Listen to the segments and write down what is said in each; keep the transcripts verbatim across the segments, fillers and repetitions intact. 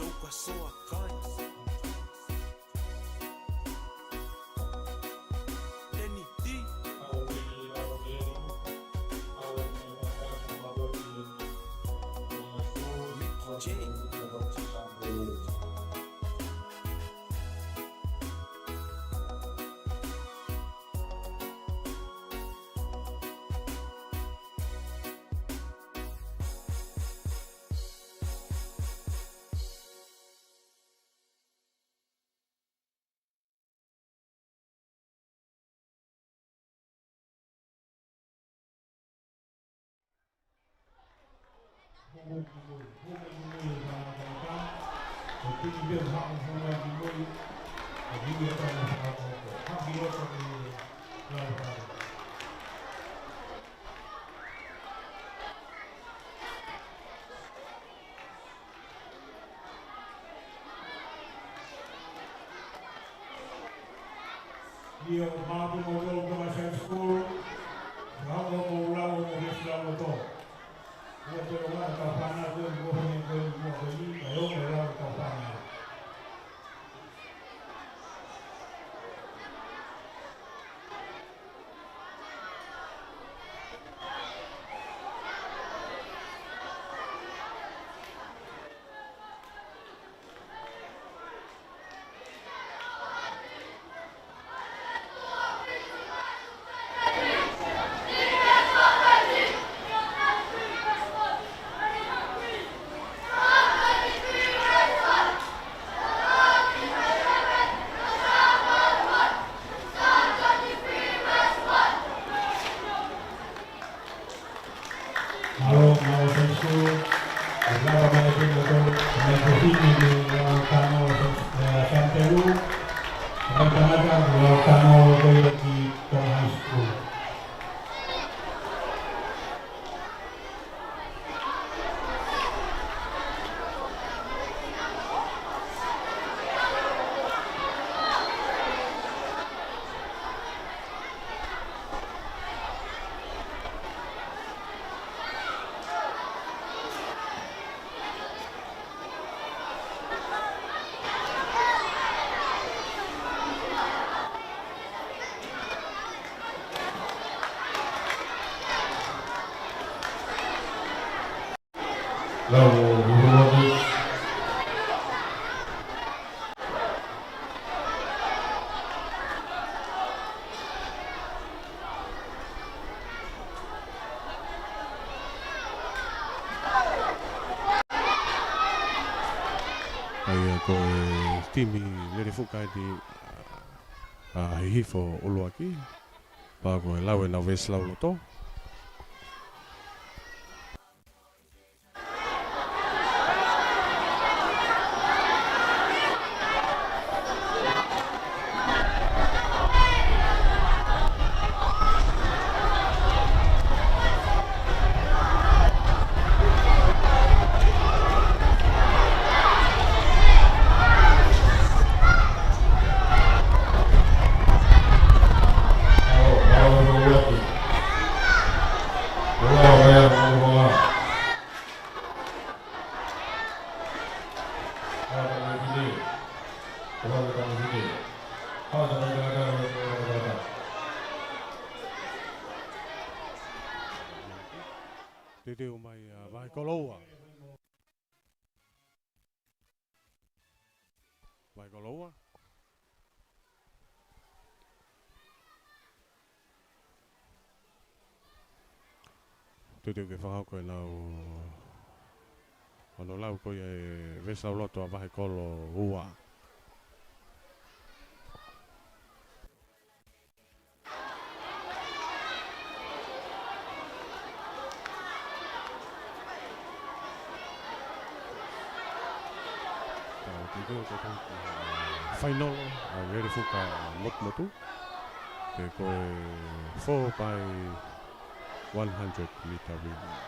Taukasoa kai. Danny D. Mickey J. ʻIo, mālō ʻaupito kimoutolu Tonga Science School, ʻa hoʻomou lau ʻo e veesi lauloto. Ua te o ngata fana ko e ua fana ko e ua ko e ni, ka e o mo lau ka fana. Mālō, mālō, thank you. ʻE lava mai ʻa e tēnā tō, mai ko hini ni, ʻa e tano, ʻa e tano, ʻa e tano, ʻa e tano, ko ia ki Tonga High School. Lau ʻo Uruaki. ʻA ia ko e timi Lelefuka ʻi, ʻa, Hihifo ʻUluaki. Pea ko e lau ʻenau veesi lauloto. Teuteu mai ʻa Vahekolo Ua. Vahekolo Ua. Teuteu ke fakahoko ʻenau, hono lau ko ia e veesi lauloto ʻa Vahekolo Ua. Ka ʻoku teuteu ke tau ki he fainolo ʻa e Lelefuka Motumotu, pea ko e four by one hundred meter relay.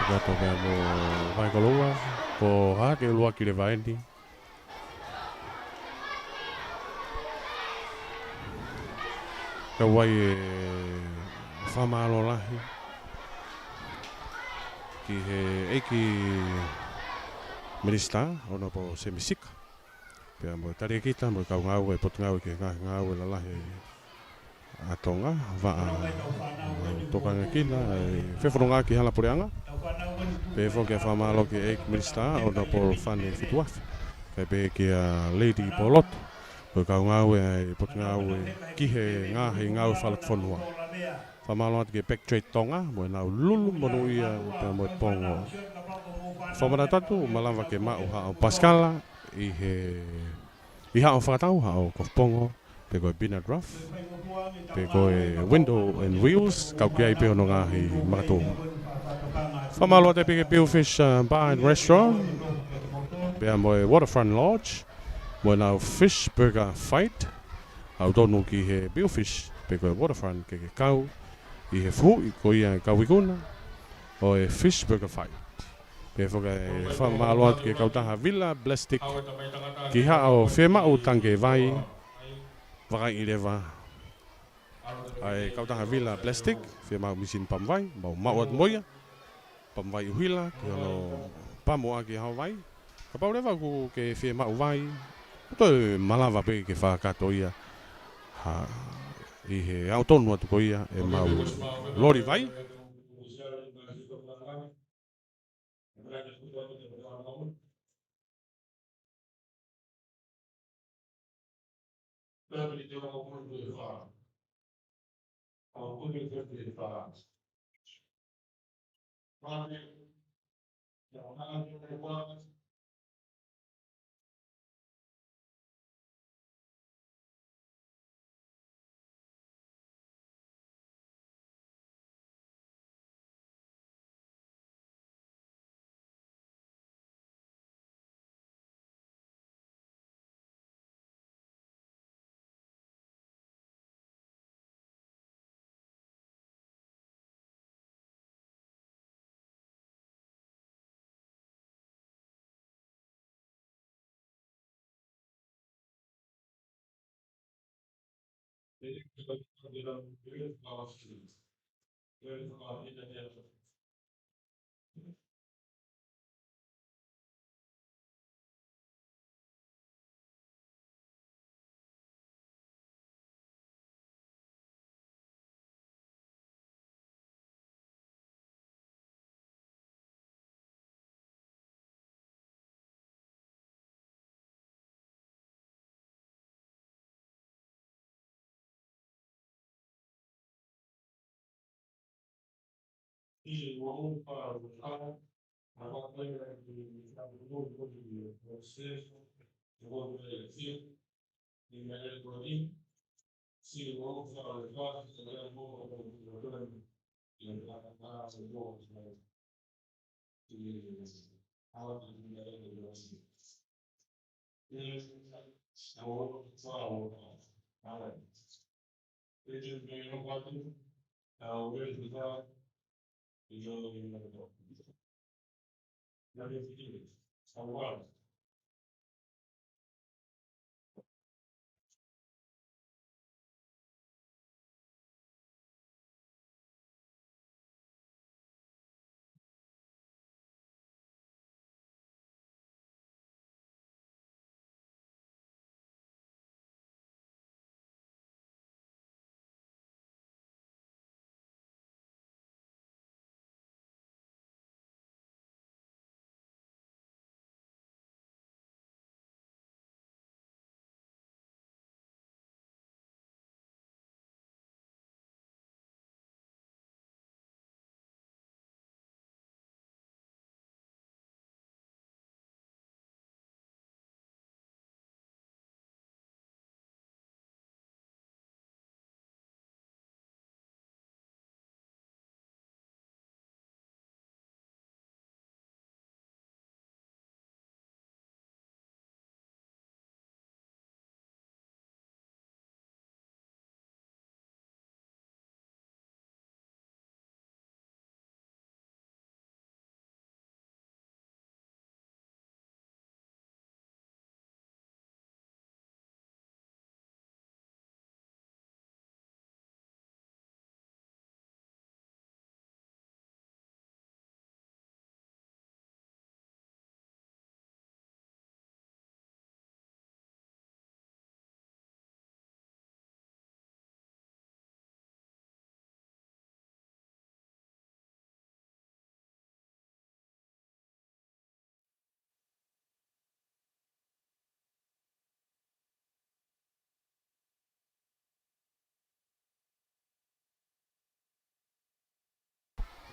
Nato pea mo Vaheikoloua, ko Haʻake ʻUluaki leva eni. Kau ai e fakamālō lahi ki he ʻEiki Minisitā, Honourable Semi Sika. Pea mo e talēkita, mo e kau ngāue, Potungāue ki he Ngaahi Ngāue Lalahi ʻa Tonga, vaʻa, tokanga kina, ʻi he fefonongaʻaki hala puleʻanga. Pea foki ʻa e fakamālō ki he ʻEiki Minisitā, Honourable Fane Fetuafe. Kae pehē kia Lady Poloto, mo e kau ngāue ʻa e Potungāue ki he Ngaahi Ngāue Fakalotofonua. Fakamālō atu ki he Pack Trade Tonga, mo ʻenau lulu monūʻia pea mo e pongo. Fakamanatu atu, malava ke maʻu haʻo pasikala ʻi he, ʻi haʻo fakatau, haʻo kofu pongo, pe ko e peanut rough, pe ko e window and wheels, kau ki ai pē hono ngaahi makatuʻunga. Fakamālō atu pē ki he Billfish, uh, Bar and Restaurant, pea mo e Waterfront Lodge, mo ʻenau fish burger fight, ʻoku tonu ki he Billfish, pe ko e Waterfront ke ke kau ʻi he fuhuʻi ko ia e kau ikuna ʻo e fish burger fight. Pea foki ʻa e fakamālō atu ki he kautaha Vila Plastic, ki haʻo fiemaʻu tangikē vai, vakai leva ʻa e kautaha Vila Plastic, fiemaʻu mīsini pampa vai, mau maʻu atu mo ia, pampa vai ʻuhila, ki hono pamu ʻaki haʻo vai. Kapau leva ʻoku ke fiemaʻu vai, ʻoku toe malava pē ke fakakakato ia, ha, ʻi he ʻaho tonu atu ko ia ʻemau loli vai.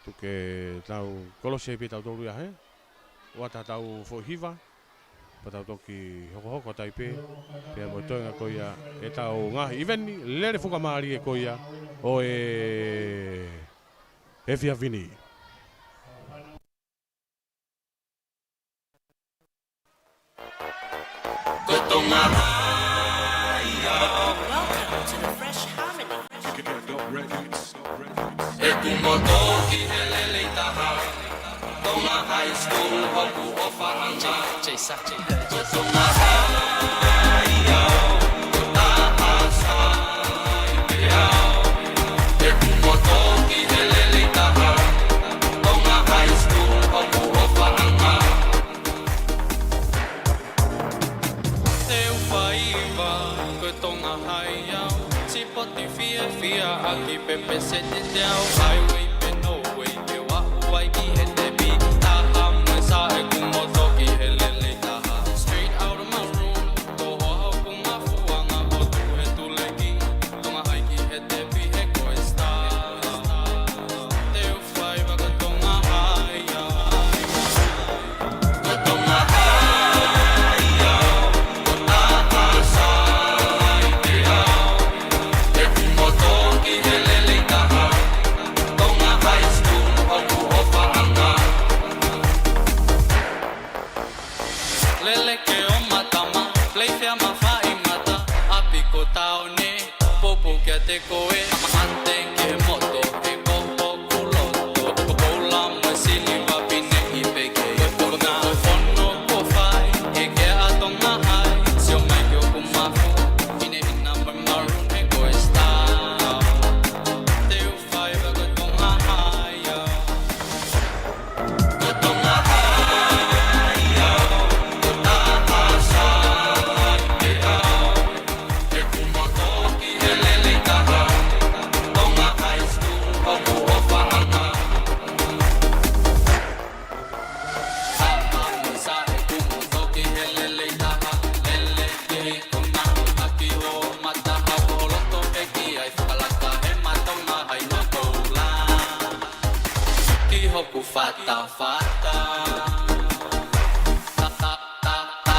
Tuku ke tau kolosi ai pē tautolu ia he ʻoatu ʻetau foʻi hiva, pea tau toki hokohoko atu ai pē, pea mo e toenga ko ia ʻetau ngaahi ʻiveni lele fuka mālie ko ia ʻo e efiafi ni. Ko Tonga High. Welcome to the Fresh Harmony. ʻEku moto ki he lelei taha. Tonga High School hoku ʻofaʻanga. Ko Tonga High, ko Taha Sai pē au. ʻEku moto ki he lelei taha. Tonga High School hoku ʻofaʻanga. Te u faiva, ko Tonga High au. Sipoti fiefia ʻaki pē pēseti te au. Highway pe no way, ke u aʻu ai ki he tepi. Taha mo e sā ʻeku moto ki he lelei taha. Straight out of my room, toho hoku mafuaʻanga ʻo tuʻu he tuleki. Tonga High ki he tepi he ko e star. Te u faiva ko Tonga High au. Ko Tonga High au, ko Taha Sai pē au. ʻEku moto ki he lelei taha. Tonga High School hoku ʻofaʻanga. Lele ke ʻo Matama, Playfair ma Faʻimata, ʻapi ko Taone, poupou kiate koe, mate ki he moto, he ko hoku loto, ko Paula mo Siliva pine i peke, ko na fono ko fai, he ke a Tonga High, sio mai ki hoku mafu, ʻi he ʻina mo e maroon he ko e star. Te u faiva ko Tonga High au. Ko Tonga High au, ko Taha Sai pē au. ʻEku moto ki he lelei taha. Tonga High School hoku ʻofaʻanga. Taha mo e sā ʻeku moto ki he lelei taha. Lele ki he kona, ʻaki ho mata, hoko ho loto pē ki ai, fakalaka he matonga hai no koula. Ki hoku fatafata. Ta, ta, ta, ta,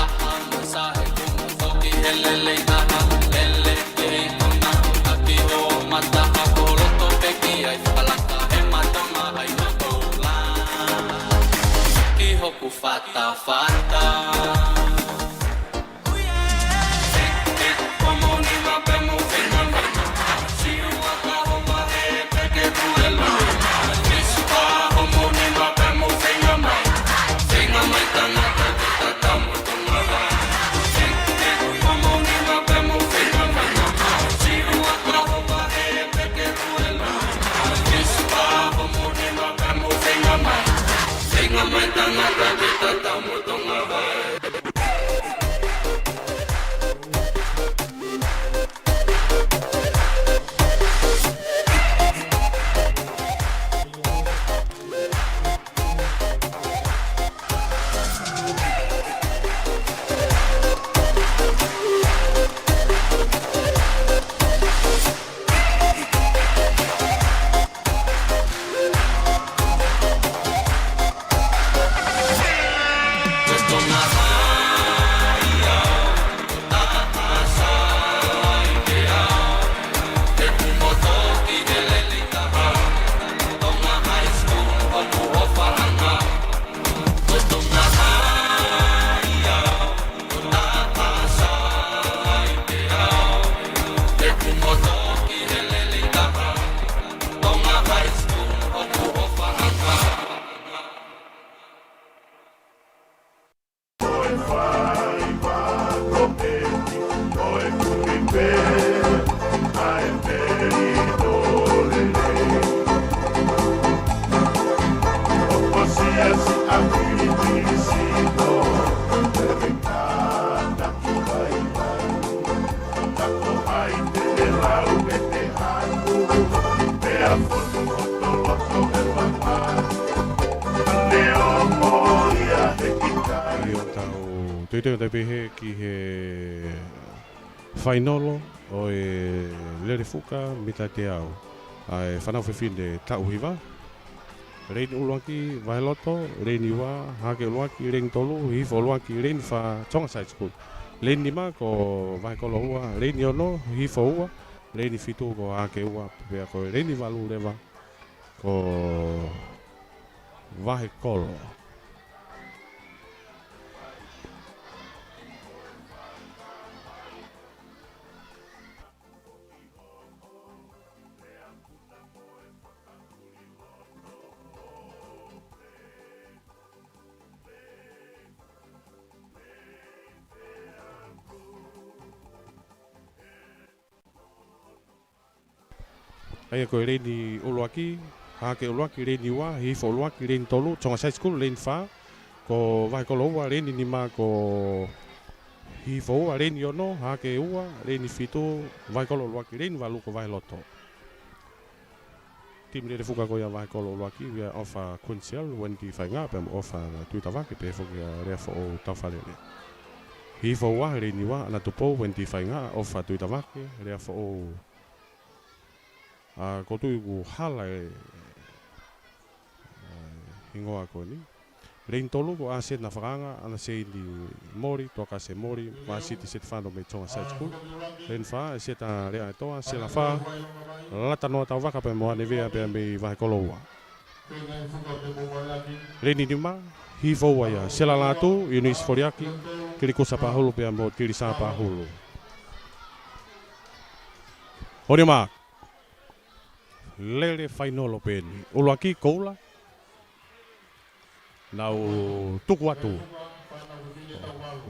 mo e sā ʻeku moto ki he lelei taha. Lele ki he kona, ʻaki ho mata, hoko ho loto pē ki ai, fakalaka he matonga hai no koula. Ki hoku fatafata. ʻIo, tau teuteu atu pē hē ki he fainolo ʻo e lele fuka mita teau ʻa e fānau fefine taʻu hiva. Leini ʻuluaki, Vaheloto, leini ua, Hahake ʻuluaki, leini tolu, Hihifo ʻuluaki, leini fā, Tonga Side School. Leini nima ko Vahekolo ua, leini ono, Hihifo ua, leini fitu ko Hahake ua, pea ko e leini valu leva ko Vahekolo. ʻA ia ko e leini ʻuluaki, Hahake ʻuluaki, leini ua, Hihifo ʻuluaki, leini tolu, Tonga Side School, leini fā, ko Vahekolo ua, leini nima ko Hihifo ua, leini ono, Hahake ua, leini fitu, Vahekolo ʻuluaki, leini valu ko Vaheloto. Timi lele fuka ko ia Vahekolo ʻuluaki, ʻoku ʻia ʻOfa Quinzel, Wendy Faingaʻa, pea mo ʻOfa Tuitavake, pea foki ʻia Leafoʻou Taufalele. Hihifo ua, leini ua, ʻAna Tupou, Wendy Faingaʻa, ʻOfa Tuitavake, Leafoʻou. ʻA, ʻoku ou tui ʻoku hala e, ʻa, hingoa ko eni. Leini tolu ko ʻAsena Fakaanga, ʻAna Seini Moli, Tuakase Moli, Vasiti Setifano mei Tonga Side School. Leini fā, ʻAseta Leaʻaetoa, Sela fā, Latanoa Tauvaka pea mo ʻAnevea pea mei Vahekolo ua. Leini nima, Hihifo ua ia, Sela Lātū, ʻIunisi Foliaki, Kilikusa Pahulu pea mo Tilisa Pahulu. Honi ma. Lele fainolo pē eni. ʻUluaki Koula. Nau tuku atu.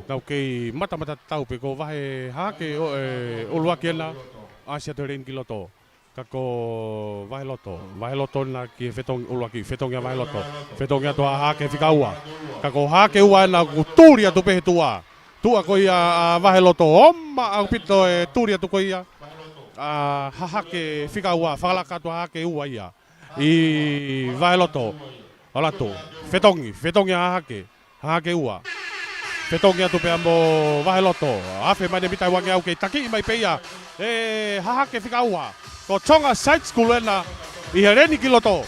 Nau kei matamata tatau pē ko Vahe Hahake ʻo, e, ʻuluaki ena. ʻAsi atu he leini ki loto. Ka ko Vaheloto. Vaheloto ena ki he fetongi ʻuluaki. Fetongi ʻa Vaheloto. Fetongi atu ʻa Hahake fika ua. Ka ko Hahake ua ena ʻoku tuli atu pē he tuʻa. Tuʻa ko ia ʻa Vaheloto. ʻOma ʻaupito e tuli atu ko ia ʻa Hahake fika ua, fakalaka atu ʻa Hahake ua ia. ʻI Vaheloto. ʻAlu atu. Fetongi, fetongi ʻa Hahake. Hahake ua. Fetongi atu pea mo Vaheloto. Afe mai ʻene mita ʻe uangeau kei takiʻi mai pē ia ʻe Hahake fika ua. Ko Tonga Side School ena ʻi he leini ki loto.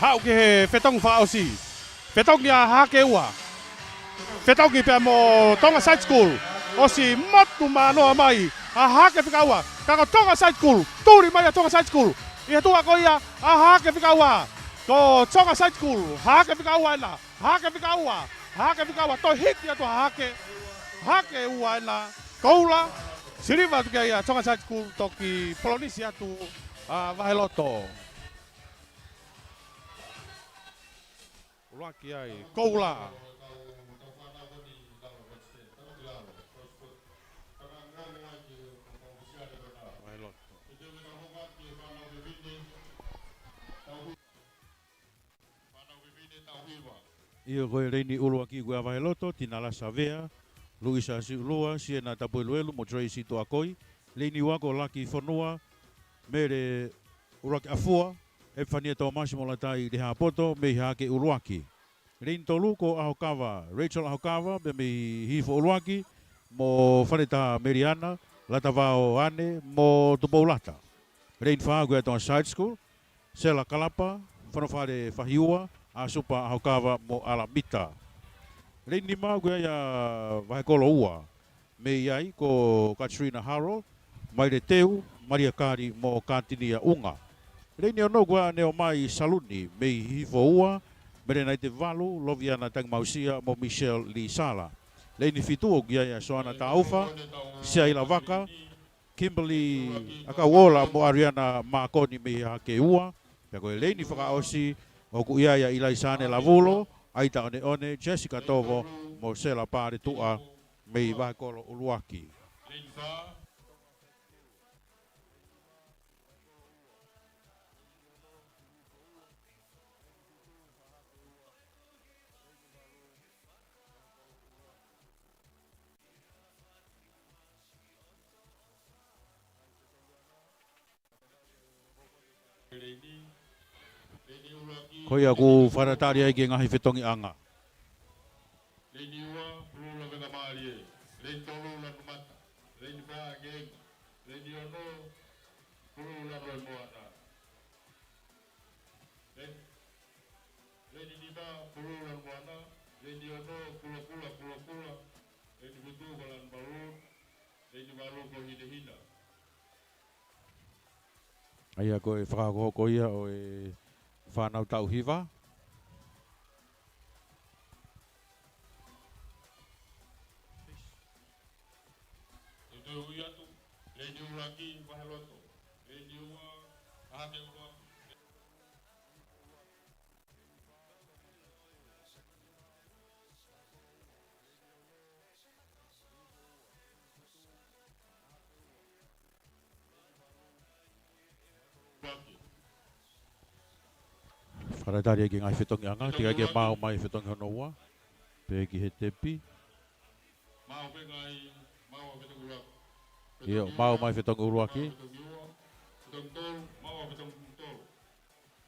Haʻu ki he fetongi fakaʻosi. Fetongi ʻa Hahake ua. Fetongi pea mo Tonga Side School. ʻOsi motu manoa mai ʻa Hahake fika ua. Ka ko Tonga Side School. Tuli mai ʻa Tonga Side School. ʻI he tuʻa ko ia ʻa Hahake fika ua. Ko Tonga Side School. Hahake fika ua ena. Hahake fika ua. Hahake fika ua. Toe hiki atu ʻa Hahake. Hahake ua ena. Koula. Siliva atu ki ai ʻa Tonga Side School. Toki polonisi atu ʻa Vaheloto. ʻUluaki ai, Koula. Vaheloto. ʻIo ko e leini ʻuluaki ko ia ʻa Vaheloto, Tinala Savea, Luisa Siulua, Siena Tapueluelu, mo Tracy Tuakoi. Leini ua ko Laki Fonua, Mele ʻUluaki ʻAfua, ʻEpifania Tōmasi mo Latai Lehāpoto, mei Hahake ʻUluaki. Leini tolu ko ʻAhokava, Rachel ʻAhokava, pea mei Hihifo ʻUluaki, mo Faleta Meliana, Latavao Ane, mo Tupou Lata. Leini fā ko ia Tonga Side School, Sela Kalapa, Fanofale Fahiua, ʻAsupa ʻAhokava mo ʻAlamita. Leini nima ko ia ʻa Vahekolo ua, mei ai ko Katrina Harold, Maile Teu, Malia Kali mo Katinia ʻUnga. Leini ono ko ia ʻa Neomai Saluni, mei Hihifo ua, Melenaite Valu, Loviana Tangimausia mo Michelle Lisala. Leini fitu ʻoku ʻi ai ʻa Soana Taufa, Siaila Vaka, Kimberly ʻAkauʻola mo Ariana Makoni mei Hahake ua. Pea ko e leini fakaʻosi ʻoku ʻi ai ʻa ʻIlaisane Lavulo, ʻAita ʻOneʻone, Jessica Tovo mo Sela Paletuʻa mei Vahekolo ʻUluaki. Ko ia ʻoku fakatatali ai ki he ngaahi fetongiʻanga. Leini ua, Pulu Laveka Mālie. Leini tolu, Lanu Mata. Leini fā, Ngenga. Leini ono, Pulu Lanu ʻe Moana. Leni, Leni nima, Pulu Lanumoana. Leni ono, Kulokula, Kulokula. Leni fitu ko Lanu Malu. Leni valu ko Hinehina. ʻA ia ko e fakahokohoko ia ʻo e fānau taʻu hiva. Te u ui atu, Leni ʻUluaki, Vaheloto. Leni ua, Hahake ʻUluaki. Fakatalitali ki he ngaahi fetongiʻanga, teʻeki ai ke maau mai fetongi hono ua, pehē ki he tepi. Maau pē ngaahi, maau fetongi ʻuluaki. ʻIo, maau mai fetongi ʻuluaki. Fetongi ua, fetongi tolu, maau fetongi tolu.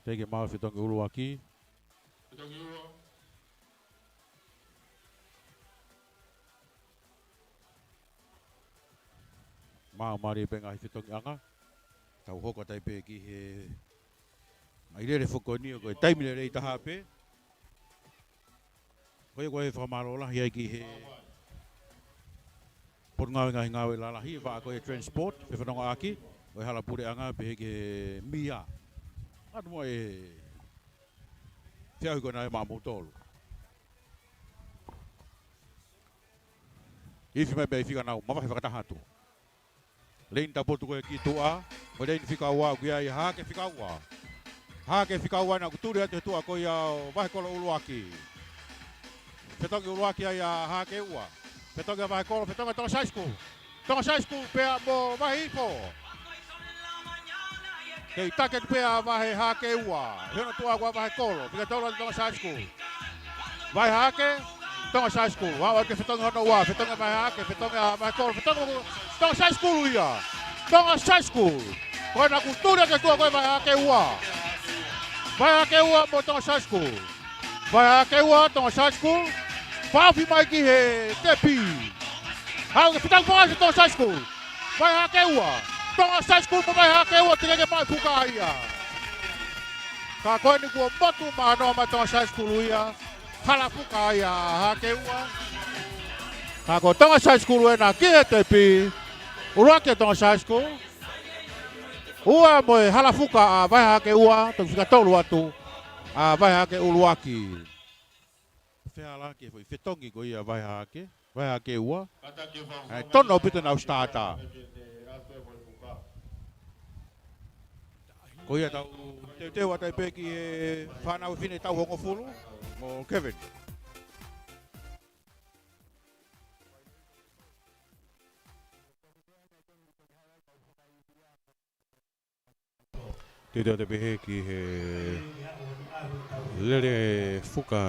Teʻeki maau fetongi ʻuluaki. Fetongi ua. Maau mālie pē ngaahi fetongiʻanga. Tau hoko atu ai pē ki he ngaahi lele foki ko eni, ko e taimi lelei taha pē. Ko ia ko e fakamālō lahi ai ki he Potungāue Ngaahi Ngāue Lalahi, vaʻa ko e transport, fefanongoʻaki ʻo e hala puleʻanga pehē ki he mia. Atu mo e feʻauhi ko ena ʻa maʻamoutolu. Ifi mai pē ʻa e fika nau mavahe fakataha atu. Leni tapu atu ko ē ki tuʻa, mo e leni fika ua, ʻoku ʻi ai ʻa Hahake fika ua. Hahake fika ua naʻa ku tuli atu he tuʻa ko ia ʻo Vahekolo ʻUluaki. Fetongi ʻuluaki ia ʻa Hahake ua. Fetongi ʻa Vahekolo, fetongi ʻa Tonga High School. Tonga High School pea mo Vahe Ifo. Kei taki atu pē ʻa Vahe Hahake ua. He ʻoku tuʻa ʻa Vahekolo. Fika tolu ʻa Tonga High School. Vahe Hahake, Tonga High School. Ua ua ke fetongi hono ua, fetongi ʻa Vahe Hahake, fetongi ʻa Vahekolo, fetongi ʻa Tonga High School ia. Tonga High School. Ko ena ʻoku tuli atu he tuʻa ko ē Vahe Hahake ua. Vahe Hahake ua mo Tonga High School. Vahe Hahake ua, Tonga High School. Faʻofi mai ki he tepi. Haʻu ke fitau fakaʻasi Tonga High School. Vahe Hahake ua. Tonga High School mo Vahe Hahake ua, teʻeki ke maʻu fuka ia. Ka ko eni kuo motu manoa mai Tonga High School ia. Hala fuka ia ʻa Hahake ua. Ka ko Tonga High School ena ki he tepi. ʻUluaki ʻa Tonga High School. Ua mo e hala fuka ʻa Vahe Hahake ua, toki fika tolu atu ʻa Vahe Hahake ʻUluaki. Fehālaaki e foʻi fetongi ko ia Vahe Hahake, Vahe Hahake ua. ʻE tono pito nau starter. Ko ia tau teuteu atu ai pē ki he fānau fefine taʻu hongofulu, mo Kevin. Teuteu atu pē ki he lele fuka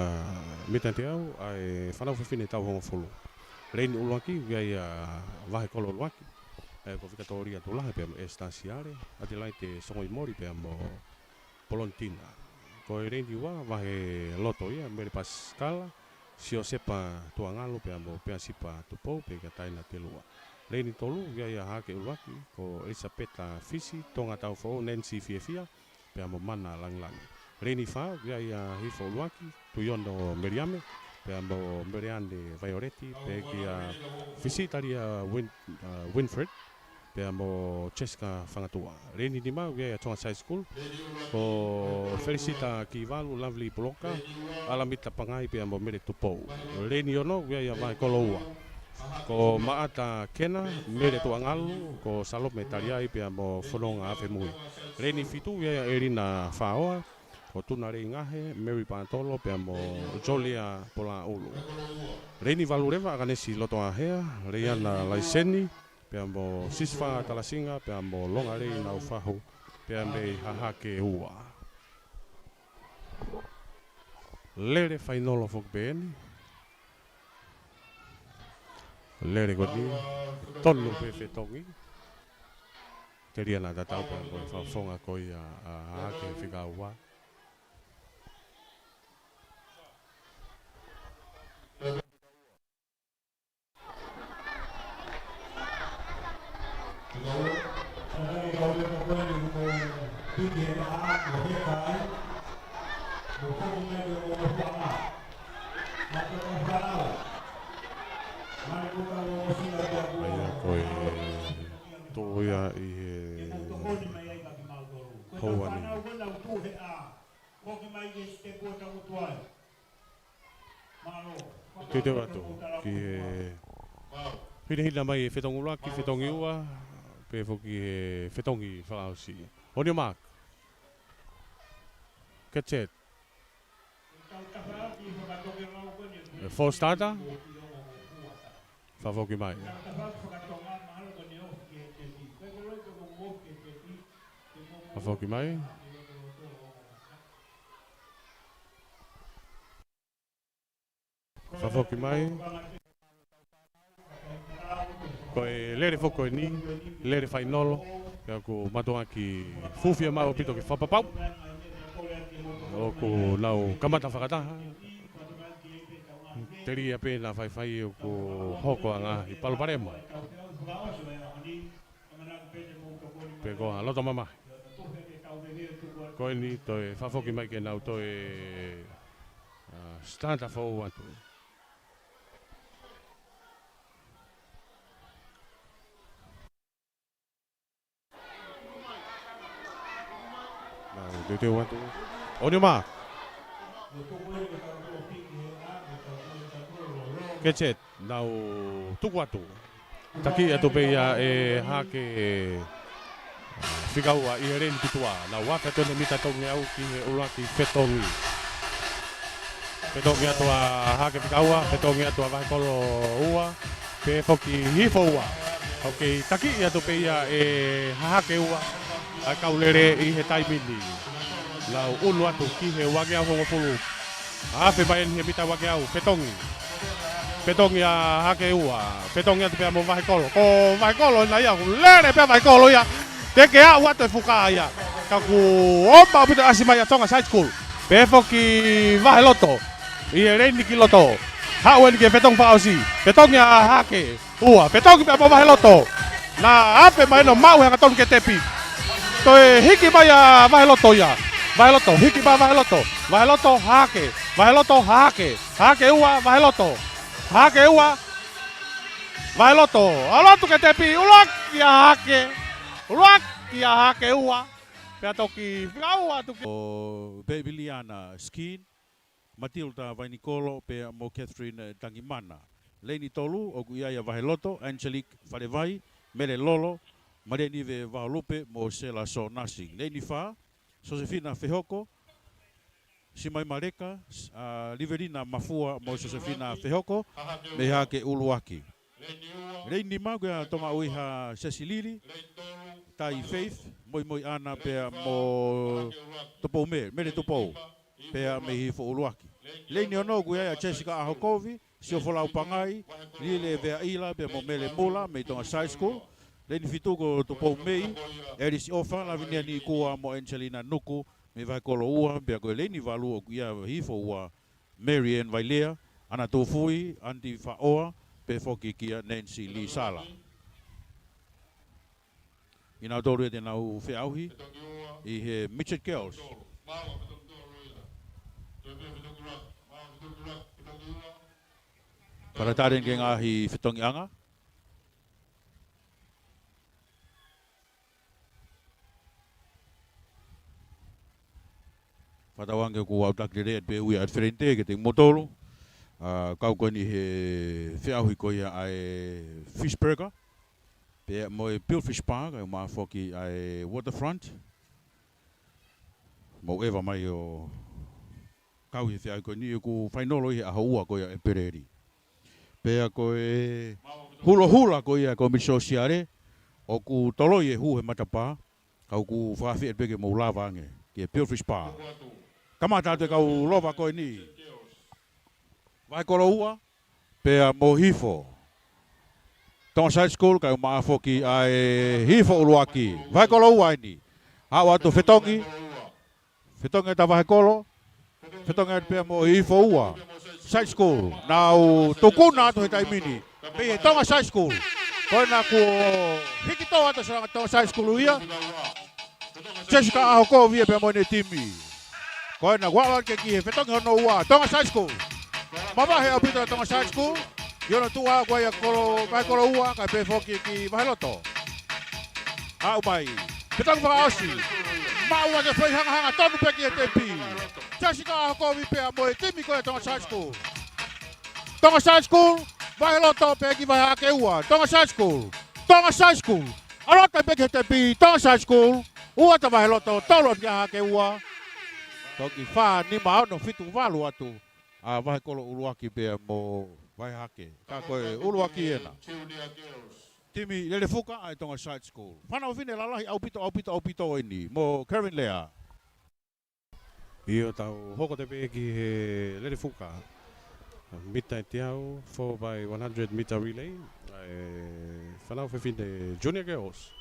mita teau ʻa e fānau fefine taʻu hongofulu. Leni ʻuluaki, ʻoku ʻi ai ʻa Vahekolo ʻUluaki. ʻE, ko Vikatōlia Tulahe pea mo Esita Siale, Adelaide Songoimoli pea mo Polonitina. Ko e leni ua, Vaheloto ia, Mele Pasikala, Siosepa Tuangalu pea mo Peasipa Tupou pea kia Taina Telua. Leni tolu, ʻoku ʻi ai ʻa Hahake ʻUluaki, ko Elisapeta Fisi, Tonga Taufoʻou, Nancy Fiefia, pea mo Mana Langilangi. Leni fā, ʻoku ʻi ai ʻa Hihifo ʻUluaki, Tuiono Meliame, pea mo Meleane Vaioleti, pea kia Fisitalia Win-, ʻa, Winfred, pea mo Jessica Fangatua. Leni nima, ʻoku ʻi ai ʻa Tonga High School, ko Felisita Kivalu, Lovely Puloka, ʻAlamita Pangai, pea mo Mele Tupou. Leni ono, ʻoku ʻi ai ʻa Vahekolo ua, ko Maʻata Kena, Mele Tuangalu, ko Salome Taliai, pea mo Fononga Afemui. Leni fitu, ʻoku ʻi ai ʻa ʻElina Faoa, ko Tuna Leingahe, Mary Patolo, pea mo Jolia Polaulu. Leni valu leva, ʻAkanesi Lotoahea, Leiana Laiseni, pea mo Sisifa Talasinga, pea mo Longalei Naufahu, pea mei Hahake ua. Lele fainolo foki pē eni. Lele ko eni, tonu pē fetongi. Telia naʻa tatau pē ko e fakafofonga ko ia ʻa Hahake fika ua. ʻA ia ko e tuʻu ia ʻi he houa ni. Teuteu atu ki he hinehina mai e fetongi ʻuluaki, fetongi ua, pea foki he fetongi fakaʻosi. On your mark. Get set. False starter. Fakafoki mai. Fakafoki mai. Fakafoki mai. Ko e lele foki ko eni, lele fainolo, pea ʻoku mātuʻaki fufia mai ʻaupito ke fakapapau ʻoku nau kamata fakataha. Telia pē naʻa faifai ʻoku hoko ʻa e ngaahi palopalema. Pe ko ha loto mamahi. Ko eni toe fakafoki mai ke nau toe, ā, starter foʻou atu. Nau teuteu atu. On your mark. Get set. Nau tuku atu. Taki atu pē ia ʻe Hake Fikaua ʻi he leini ki tuʻa. Nau afe atu ʻene mita tolungeau ki he ʻuluaki fetongi. Fetongi atu ʻa Hake Fikaua, fetongi atu ʻa Vahekolo ua, pea foki Hihifo ua. ʻOku kei taki atu pē ia ʻe Hahake ua ʻa e kau lele ʻi he taimi ni. Nau ʻunu atu ki he uangeau hongofulu. Afe mai eni he mita uangeau, fetongi. Fetongi ʻa Hake ua, fetongi atu pea mo Vahekolo. Ko Vahekolo ena ia, ʻoku lele pē ʻa Vahekolo ia. Teʻeki ke aʻu atu e fuka ia. Ka kuo ʻomai ʻaupito ʻasi mai ʻa Tonga Side School. Pea foki Vaheloto. ʻI he leini ki loto. Haʻu eni ki he fetongi fakaʻosi. Fetongi ʻa Hake ua, fetongi pea mo Vaheloto. Naʻa afe mai ʻo maʻu he hangatonu ke tepi. Toe hiki mai ʻa Vaheloto ia. Vaheloto, hiki mai Vaheloto. Vaheloto, Hake. Vaheloto, Hake. Hake ua, Vaheloto. Hake ua, Vaheloto. ʻAlu atu ke tepi, ʻuluaki ʻa Hake. ʻUluaki ʻa Hake ua. Pea toki fika ua atu ki ʻo Peviliana Skin. Matilda Vainikolo pea mo Catherine Tangimana. Leini tolu, ʻoku ʻi ai ʻa Vaheloto, Angelique Falevai, Mele Lolo, Malia Nive Vaolupe mo Sela Sonasi. Leini fā, Sosefina Fehoko, Simaima Leka, ʻa Livelina Mafua mo Sosefina Fehoko, mei Hake ʻUluaki. Leini nima, ʻoku ʻi ai ʻa Tonga ʻUiha Sesilili, Tai Faith, Moimoi ʻAna pea mo Tupou Mele, Mele Tupou. Pea mei Hihifo ʻUluaki. Leini ono ʻoku ʻi ai ʻa Jessica ʻAhokovi, Siofo Laupangai, Lile Veaʻila, pea mo Mele Mula, mei Tonga Side School. Leini fitu ko Tupou Mei, Elisi ʻOfa, Lavinia Nikua mo Angelina Nuku, mei Vahekolo ua, pea ko e leini valu ʻoku ʻi ai ʻa Hihifo ua, Mary Ann Vailea, ʻAna Tufui, Andy Faʻoa, pea foki kia Nancy Lisala. ʻI nautolu ia te nau feʻauhi ʻi he Midget Girls. Fakatātā eni ki he ngaahi fetongiʻanga. Fakatauange ʻoku ou taki lelei atu pē ʻa e ʻafilenite kiate kimoutolu. ʻA, kau ko eni he feʻauhi ko ia ʻa e Fish Burger. Pea mo e Pilfish Bar, kae ʻumaʻā foki ʻa e Waterfront. Mou ʻeva mai ʻo kau he feʻauhi ko eni ʻoku fainolo ʻi he ʻaho ua ko ia ʻo ʻEpeleli. Pea ko e hulohula ko ia ʻa e Kōmiti Sōsiale, ʻoku toloi e hū he matapā, ka ʻoku fakaafeʻi pē ke mou lava ange, ki he Pilfish Bar. Kamata atu e kau lova ko eni. Vahekolo ua, pea mo Hihifo. Tonga Side School, kae ʻumaʻā foki ʻa e Hihifo ʻUluaki. Vahekolo ua eni. Aʻu atu fetongi. Fetongi atu ʻa Vahekolo. Fetongi atu pea mo Hihifo ua. Side School. Nau tukuna atu he taimi ni. Mei he Tonga Side School. Ko ena kuo hiki tō atu e sanga Tonga Side School ia. Jessica ʻAhokovi ia pea mo ʻene timi. Ko ena ʻoku aʻu ange ki he fetongi hono ua, Tonga Side School. Mavahe ʻaupito ʻa Tonga Side School, ʻi hono tuʻu ʻa ia ko e Vahe Kolo Ua, kae pehē foki ki Vahe Loto. Aʻu mai, fetongi fakaʻosi. Maʻu ʻa e fai hangahanga tonu pē ki he tepi. Jessica Hokovi pea mo e timi ko e Tonga Side School. Tonga Side School, Vahe Loto pē ki Vahe Hahake Ua. Tonga Side School, Tonga Side School. ʻAlu atu pē ki he tepi, Tonga Side School. Ua ʻa Vahe Loto, tolu ʻa Vahe Hahake Ua. Toki fā, nima, ono, fitu, valu atu ʻa Vahe Kolo ʻUluaki pea mo Vahe Hahake. Ka ko e ʻuluaki ena. Timi Lelefuka ʻa e Tonga Side School. Fānau fefine lalahi ʻaupito, ʻaupito, ʻaupito eni. Mo Karen Lea. ʻIo, tau hoko atu pē ki he Lelefuka. Mita ʻe teau, four by one hundred meter relay. ʻA e fānau fefine Junior Girls.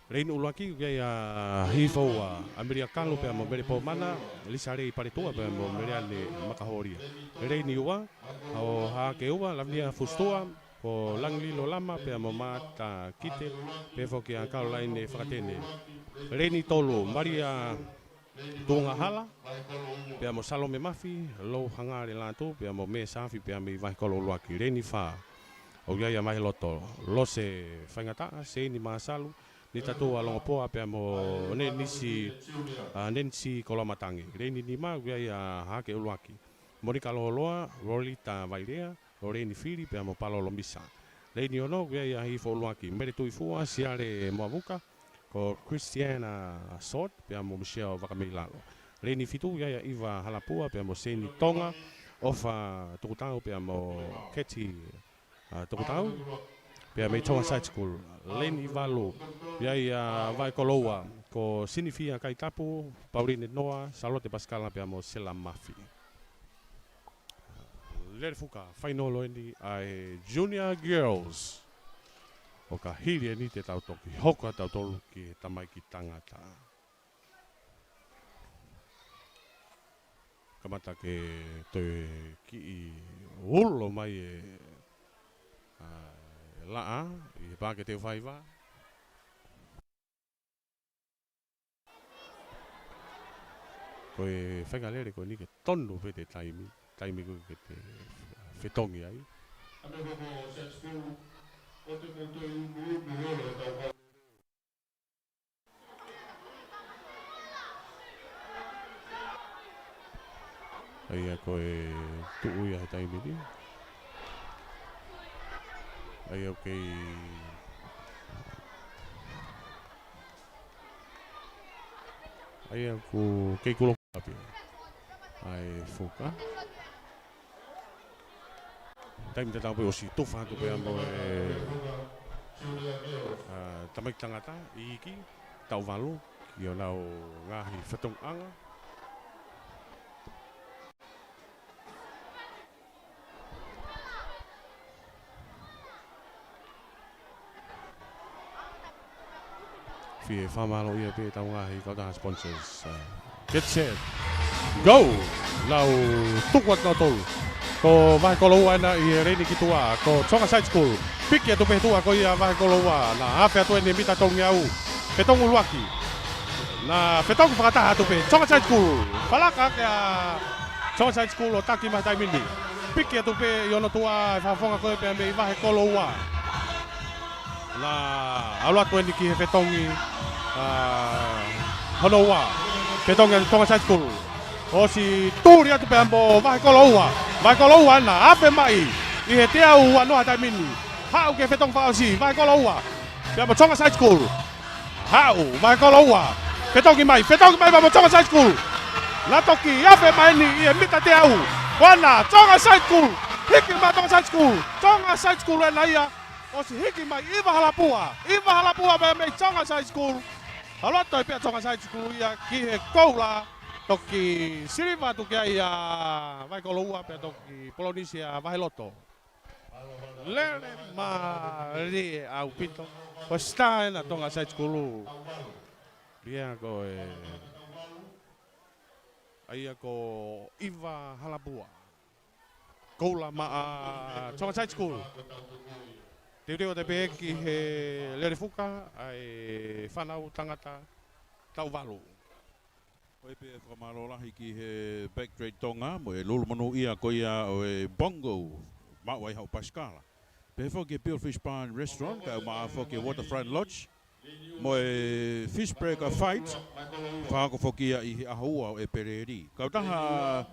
Leini ʻuluaki, ʻoku ʻi ai ʻa Hifoua, ʻa Melia Kalu pea mo Mele Pomana, Lisa Lei Paletua pea mo Meleane Makaholia. Leini ua, ʻa Hahake Ua, Lavenia Fusitua, ko Langililo Lama pea mo Mata Kite, pehē foki ʻa Kalolaine Fakatene. Leini tolu, Malia Tuʻungahala, pea mo Salome Mafi, Lou Hangale Latu, pea mo Mē Safi, pea mei Vahe Kolo ʻUluaki. Leini fā, ʻoku ʻi ai ʻa Vahe Loto, Lose Faingataʻa, Seini Masalu, Nitatua Longopoa, pea mo Nenisi, ʻa, Nenisi Koloamatangi. Leini nima, ʻoku ʻi ai ʻa Hahake ʻUluaki, Monika Loloa, Lolita Vailea, Loreni Fili pea mo Palolo Misa. Leini ono, ʻoku ʻi ai ʻa Hihifo ʻUluaki, Mele Tuʻifua, Siale Moavuka, ko Christiana Sot pea mo Michelle Vakameilalo. Leini fitu, ʻoku ʻi ai ʻa ʻIva Halapua pea mo Seini Tonga, ʻOfa Tukutau pea mo Keti, ʻa, Tukutau, pea mei Tonga Side School. Leini valu, ʻoku ʻi ai ʻa Vahe Kolo Ua, ko Sinifia Kaitapu, Pauline Noa, Salote Pasikala pea mo Sela Mafi. Lelefuka, fainolo eni ʻa e Junior Girls. ʻO ka hili eni te tau toki hoko ʻa tautolu ki he tamaiki tangata. Kamata ke toe kiʻi ulo mai e, ʻa, e laʻā ʻi he paʻake teu faiva. Ko e faingalele ko eni ke tonu pē ʻete taimi, taimi ko ē ke te fetongi ai. ʻA ia ko e tuʻu ia he taimi ni. ʻA ia ʻoku kei, ʻa ia ʻoku kei kulo kapi ʻa e fuka. Taimi tatau pē ʻosi tufa atu pē mo e, ʻa, tamaiki tangata, iiki, taʻu valu, ʻi honau ngaahi fetongiʻanga. Fie fakamālōʻia pē ʻetau ngaahi kautaha sponsors. Get set. Go! Nau tuku atu nautolu. Ko Vahe Kolo Ua ena ʻi he leini ki tuʻa. Ko Tonga Side School. Piki atu pē tuʻa ko ia Vahe Kolo Ua. Naʻa afe atu eni mita tolungeau. Fetongi ʻuluaki. Naʻa fetongi fakataha atu pē Tonga Side School. Falaka ake ʻa Tonga Side School ʻo taki mai taimi ni. Piki atu pē ʻi hono tuʻa e fakafofonga ko ē pea mei Vahe Kolo Ua. Naʻa ʻalu atu eni ki he fetongi, ʻa, hono ua. Fetongi ʻa Tonga Side School. ʻOsi tuli atu pea mo Vahe Kolo Ua. Vahe Kolo Ua naʻa afe mai ʻi he teau ua noa taimi ni. Haʻu ki he fetongi fakaʻosi, Vahe Kolo Ua. Pea mo Tonga Side School. Haʻu, Vahe Kolo Ua. Fetongi mai, fetongi mai pea mo Tonga Side School. Naʻa toki afe mai eni ʻi he mita teau. Ko ena, Tonga Side School. Hiki mai Tonga Side School. Tonga Side School ena ia. ʻOsi hiki mai ʻIva Halapua. ʻIva Halapua pea mei Tonga Side School. ʻAlu atu ai pē ʻa Tonga Side School ia ki he koula. Toki siliva atu ki ai ʻa Vahe Kolo Ua pea toki polonisi ʻa Vahe Loto. Lele mālie ʻaupito. Ko e star ena Tonga Side School. Ia ko e, ʻa ia ko ʻIva Halapua. Koula maʻa Tonga Side School. Teuteu atu pē ki he Lelefuka, ʻa e fānau tangata taʻu valu. ʻOi pē fakamālō lahi ki he Back Trade Tonga, mo e lulu monūʻia ko ia ʻo e Bongo, maʻu ai haʻo pasikala. Pehē foki ki he Pure Fish Bar and Restaurant, kae ʻumaʻā foki e Waterfront Lodge, mo e Fish Breaker Fight, fakahoko foki ia ʻi he ʻaho ua ʻo ʻEpeleli. Kautaha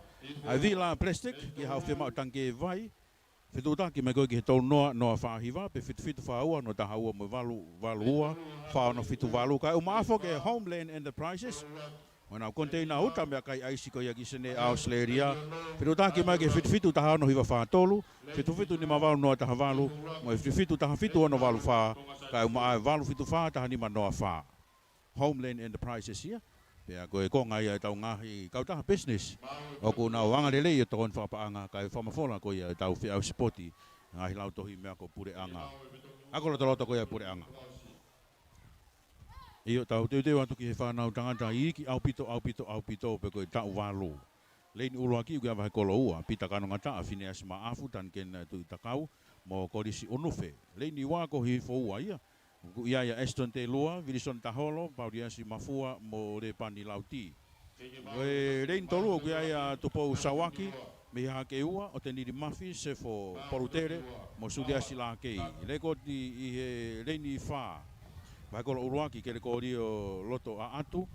ʻa e Vila Plastic, ki haʻo fiemaʻu tangikē vai, fetuʻutaki mai ko ē ki he tolu noa, noa fā hiva, pe fitu fitu fā ua, noa taha ua mo e valu, valu ua, fā ono fitu valu, kae ʻumaʻā foki e Homeland Enterprises, mo ʻenau koniteina uta meʻakai ʻaisi ko ia ki Senē, ʻAositelēlia, fetuʻutaki mai ki he fitu fitu taha ono hiva fā tolu, fitu fitu nima valu noa taha valu, mo e fitu fitu taha fitu ono valu fā, kae ʻumaʻā e valu fitu fā taha nima noa fā. Homeland Enterprises ia. Pea ko e konga ia ʻetau ngaahi kautaha business ʻoku nau anga lelei ʻo tokoni fakapaʻanga, kae fakamafola ko ia ʻetau feʻauhi sipoti, ngaahi lautohi meʻa ko e puleʻanga. Ako lotoloto ko ia e puleʻanga. ʻIo, tau teuteu atu ki he fānau tangata iiki ʻaupito, ʻaupito, ʻaupito, pe ko e taʻu valu. Leini ʻuluaki ʻoku ʻi ai ʻa Vahekolo ua, Pita Kanongataʻa, Fineasi Maʻafu, Tanikena Tuʻitakau, mo Kolisi ʻUnufe. Leini ua ko Hihifo ua ia, ʻoku ʻi ai ʻa Eston Telua, Vilisoni Taholo, Pauliasi Mafua, mo Lepani Lauti. Ko e leini tolu ʻoku ʻi ai ʻa Tupou Sauaki, mei Hahake Ua, ʻOtenili Mafi, Sefo Polutele, mo Suliasi Lakei. Lekoti ʻi he leini fā, Vahekolo ʻuluaki, Kelekolio Loto ʻAʻatu,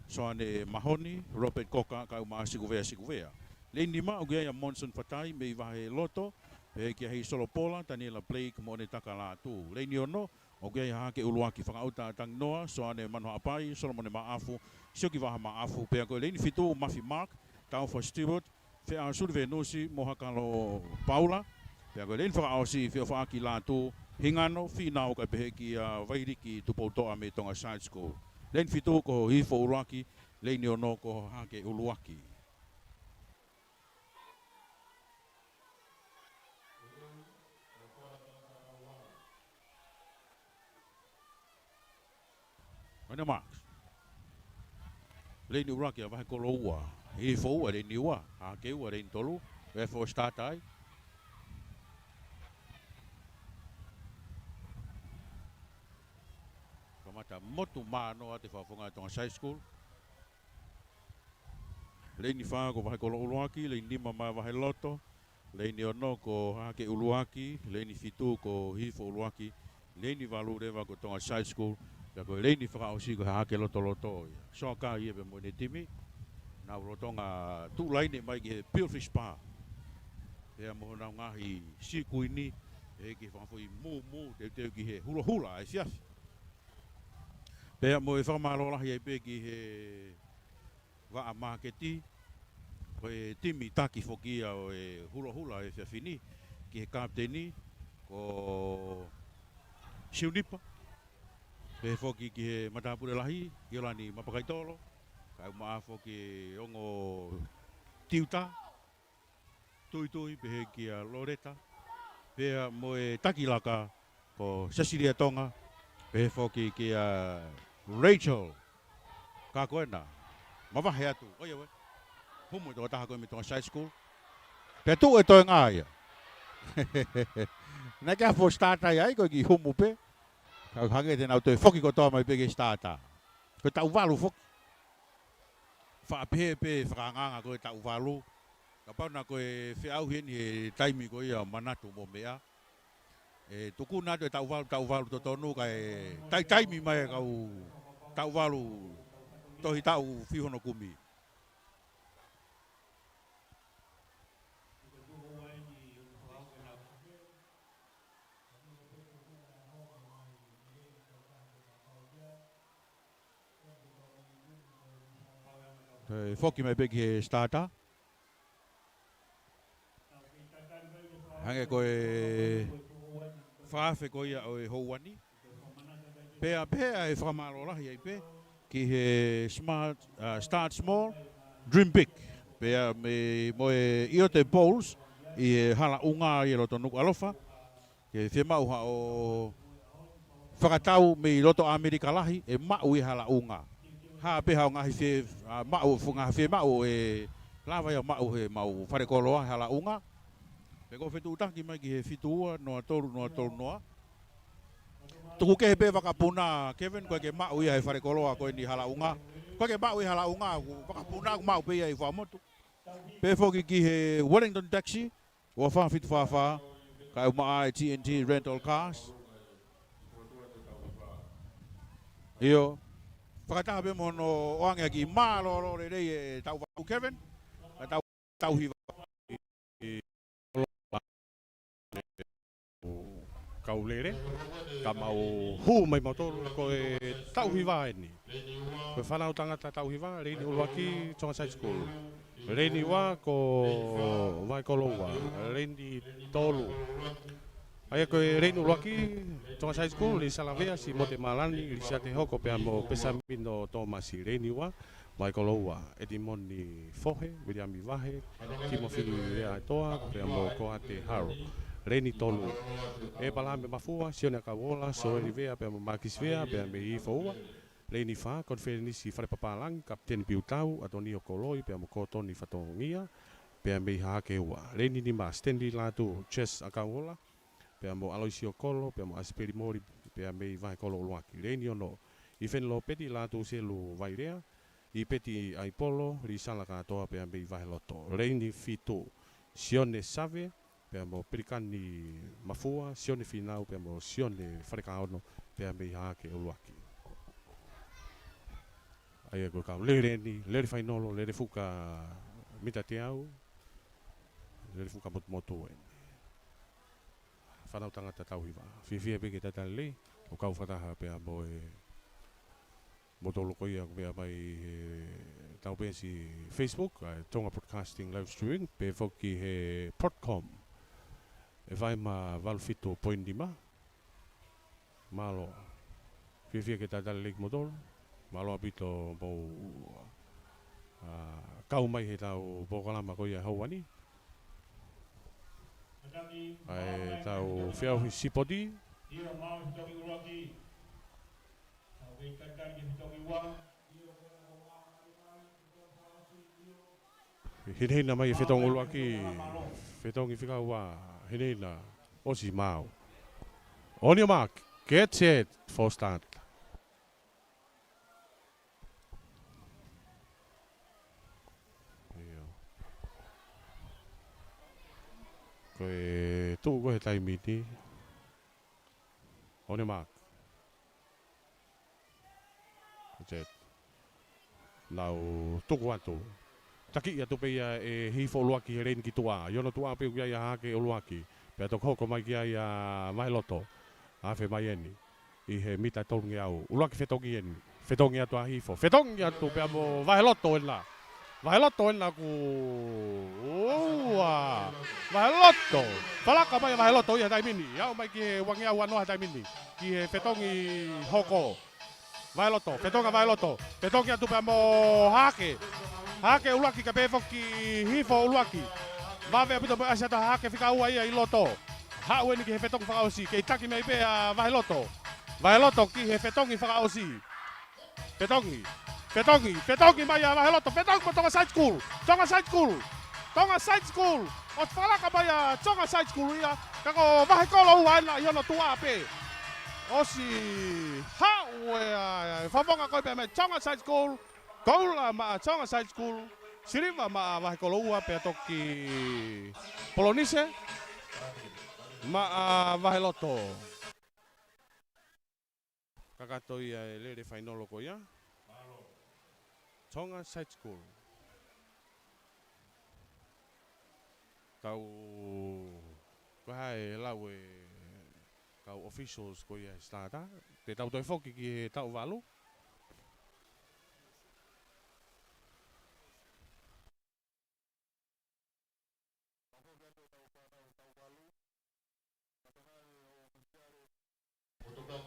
Soane Mahoni, Robert Koka, kae ʻumaʻā Sikuvea Sikuvea. Leini nima ʻoku ʻi ai ʻa Monson Fatai, mei Vaheloto, pehē kia Hisolo Pola, Taniela Blake, mo ʻOnetaka Lātū. Leini ono, ʻoku ʻi ai ʻa Hahake ʻuluaki, Fakaʻuta Tanginoa, Soane Manuhaʻapai, Solomone Maʻafu, Sioki Vaha Maʻafu, pea ko e leini fitu, Mafi Mark, Taufa Stewart, Feʻao Sulivenusi, mo Hakalo Paula, pea ko e leini fakaʻosi, Feʻofaʻaki Lātū, Hingano, Fīnau, kae pehē kia Vailiki Tupoutoʻa mei Tonga Side School. Leini fitu ko Hihifo ʻuluaki, leini ono ko Hahake ʻuluaki. On your marks. Leini ʻuluaki ʻa Vahekolo ua. Hihifo ua, leini ua. Hahake ua, leini tolu. Ready for start ai. Kamata motu mano ʻa e fakafofonga Tonga Side School. Leini fā ko Vahekolo ʻuluaki, leini nima maʻa Vaheloto, leini ono ko Hahake ʻuluaki, leini fitu ko Hihifo ʻuluaki, leini valu leva ko Tonga Side School, pea ko e leini fakaʻosi ko Hahake Lotoloto ia. Soakai ia pea mo ʻene timi, nau lolotonga tuʻu laine mai ki he Pure Fish Bar. Pea mo honau ngaahi sikuini, ʻe ki he fakafoʻi mūmū, teuteu ki he hulahula ʻa e efiafi. Pea mo e fakamālō lahi ai pē ki he vaʻa māketi, ko e timi taki foki ia ʻo e hulahula ʻo e efiafi ni, ki he kapiteni, ko Siunipa, pehē foki ki he matāpule lahi, ʻIolani Mapakaitolo, kae ʻumaʻā foki e ongo tiuta, Tuitui, pehē kia Loreta, pea mo e taki laka ko Sesilia Tonga, pehē foki kia Rachel Kakoena, mavahe atu, ʻo ia ʻoe, humu e tokotaha ko ē mei Tonga Side School, pea tuʻu e toenga ia. Naʻe ʻikai ha full start ai, ko e kiʻi humu pē, ka hangē te nau toe foki kotoa mai pē ki he starter. Ko e taʻu valu foki. Faʻa pehē pē fakaangaanga ko e taʻu valu. Kapau naʻa ko e feʻauhi eni he taimi ko ia ʻo manatu mo meʻa, ʻe tuku atu e taʻu valu, taʻu valu totonu kae taitaimi mai e kau taʻu valu tohi taʻu fiu hono kumi. Toe foki mai pē ki he starter. Hangē ko e fakaafe ko ia ʻo e houa ni. Pea pehē ʻa e fakamālō lahi ai pē ki he Smart, uh, Start Small, Dream Big. Pea mei, mo e ʻIote Bowls ʻi he Halaʻunga ʻi loto Nukuʻalofa. Ke fiemaʻu haʻo fakatau mei loto ʻAmelika lahi ʻe maʻu ʻi Halaʻunga. Hā pē haʻo ngaahi fie, a, maʻu, fu-, ngaahi fiemaʻu ʻe lava ia maʻu he maʻu falekoloa Halaʻunga. Pea ko e fetuʻutaki mai ki he fitu ua noa tolu noa tolu noa. Tuku kehe pē vakapuna Kevin, ko e ke maʻu ia he falekoloa ko eni Halaʻunga. ʻOku ʻikai ke maʻu ʻi ha laʻunga, ʻoku fakapuna ʻoku maʻu pē ia ʻi Fuaʻamotu. Pehē foki ki he Wellington Taxi, ua fā fitu fā fā, kae ʻumaʻā e T N T Rental Cars. ʻIo, fakataha pē mo hono ʻoange ʻaki, mālōlō lelei e taʻu valu Kevin, ka tau tauhi ʻi kau lele, ka mau hū mai mautolu ko e taʻu hiva eni. Ko e fānau tangata taʻu hiva, leini ʻuluaki, Tonga Side School. Leini ua ko Vahekolouʻa, leini tolu. ʻA ia ko e leini ʻuluaki, Tonga Side School, Lisa Lavea, Simote Malani, Lisiate Hoko pea mo Pesamino Tōmasi. Leini ua, Vahekolouʻa, Edimoni Fohe, Viliami Vahe, Timofi Leaʻaetoa, pea mo Koate Haro. Leini tolu, ʻEpalame Mafua, Sione ʻAkauola, Soeli Vea, pea mo Makisi Vea, pea mei Hihifo ua. Leini fā, Konifelenisi Fale Papālangi, Kapiteni Piutau, ʻAtonio Koloi, pea mo Kotoni Fatongia, pea mei Hahake ua. Leini nima, Stanley Lātū, Chess ʻAkauola, pea mo ʻAloisio Kolo, pea mo ʻAsipeli Moli, pea mei Vahekolo ʻUluaki. Leini ono, ʻIfeni Lopeti, Lātū Selu Vailea, ʻIpeti ʻAipolo, Lisala Kātoa, pea mei Vaheloto. Leini fitu, Sione Save, pea mo Pelikani Mafua, Sione Finau, pea mo Sione Falekaono, pea mei Hahake ʻUluaki. ʻA ia ko e kau lele eni, lele fainolo, lele fuka mita teau, lele fuka motumotu eni. Fānau tangata taʻu hiva. Fiefia pē ke talitali lelei, ʻo kau fakataha pea mo e motolo ko ia ʻoku meʻa mai he tau pē si Facebook, ʻa e Tonga Broadcasting Live Streaming, pehē foki he Broadcom. ʻE fai ma valu fitu poini nima. Mālō. Fiefia ke talitali lelei kimoutolu. Mālō ʻaupito mou, ā, kau mai he tau polokalama ko ia he houa ni. ʻA e tau feʻauhi sipoti. Hinehina mai e fetongi ʻuluaki. Fetongi fika ua. Hinehina. ʻOsi, maau. On your mark. Get set for start. ʻIo. Ko e tuʻu ko ē he taimi ni. On your mark. Jet. Nau tuku atu. Takiʻi atu pē ia ʻe Hihifo ʻUluaki he leini ki tuʻa. ʻI hono tuʻa pē ʻoku ʻi ai ʻa Hahake ʻUluaki. Pea toki hoko mai ki ai ʻa Vaheloto. Afe mai eni. ʻI he mita tolungeau. ʻUluaki fetongi eni. Fetongi atu ʻa Hihifo. Fetongi atu pea mo Vaheloto ena. Vaheloto ena ku, ua. Vaheloto. Falaka mai ʻa Vaheloto ia he taimi ni. Aʻu mai ki he uangeau ua noa he taimi ni. Ki he fetongi hoko. Vaheloto. Fetongi ʻa Vaheloto. Fetongi atu pea mo Hahake. Hahake ʻUluaki kae pehē foki Hihifo ʻUluaki. Vave ʻaupito mo e ʻasi atu ʻa Hahake fika ua ia ʻi loto. Haʻu eni ki he fetongi fakaʻosi. Kei taki mai pē ʻa Vaheloto. Vaheloto ki he fetongi fakaʻosi. Fetongi. Fetongi. Fetongi mai ʻa Vaheloto. Fetongi mo Tonga Side School. Tonga Side School. Tonga Side School. ʻOsi falaka mai ʻa Tonga Side School ia. Ka ko Vahekolo ua ena ʻi hono tuʻa pē. ʻOsi haʻu e, ʻa, ʻa, fafonga ko ē pē mei Tonga Side School. Koula maʻa Tonga Side School. Siliva maʻa Vahekolo ua pea toki Polonise maʻa Vaheloto. Kakato ia e lele fainolo ko ia. Tonga Side School. Kau, ko hai e lau e kau officials ko ia he starter. Te tau toe foki ki he taʻu valu.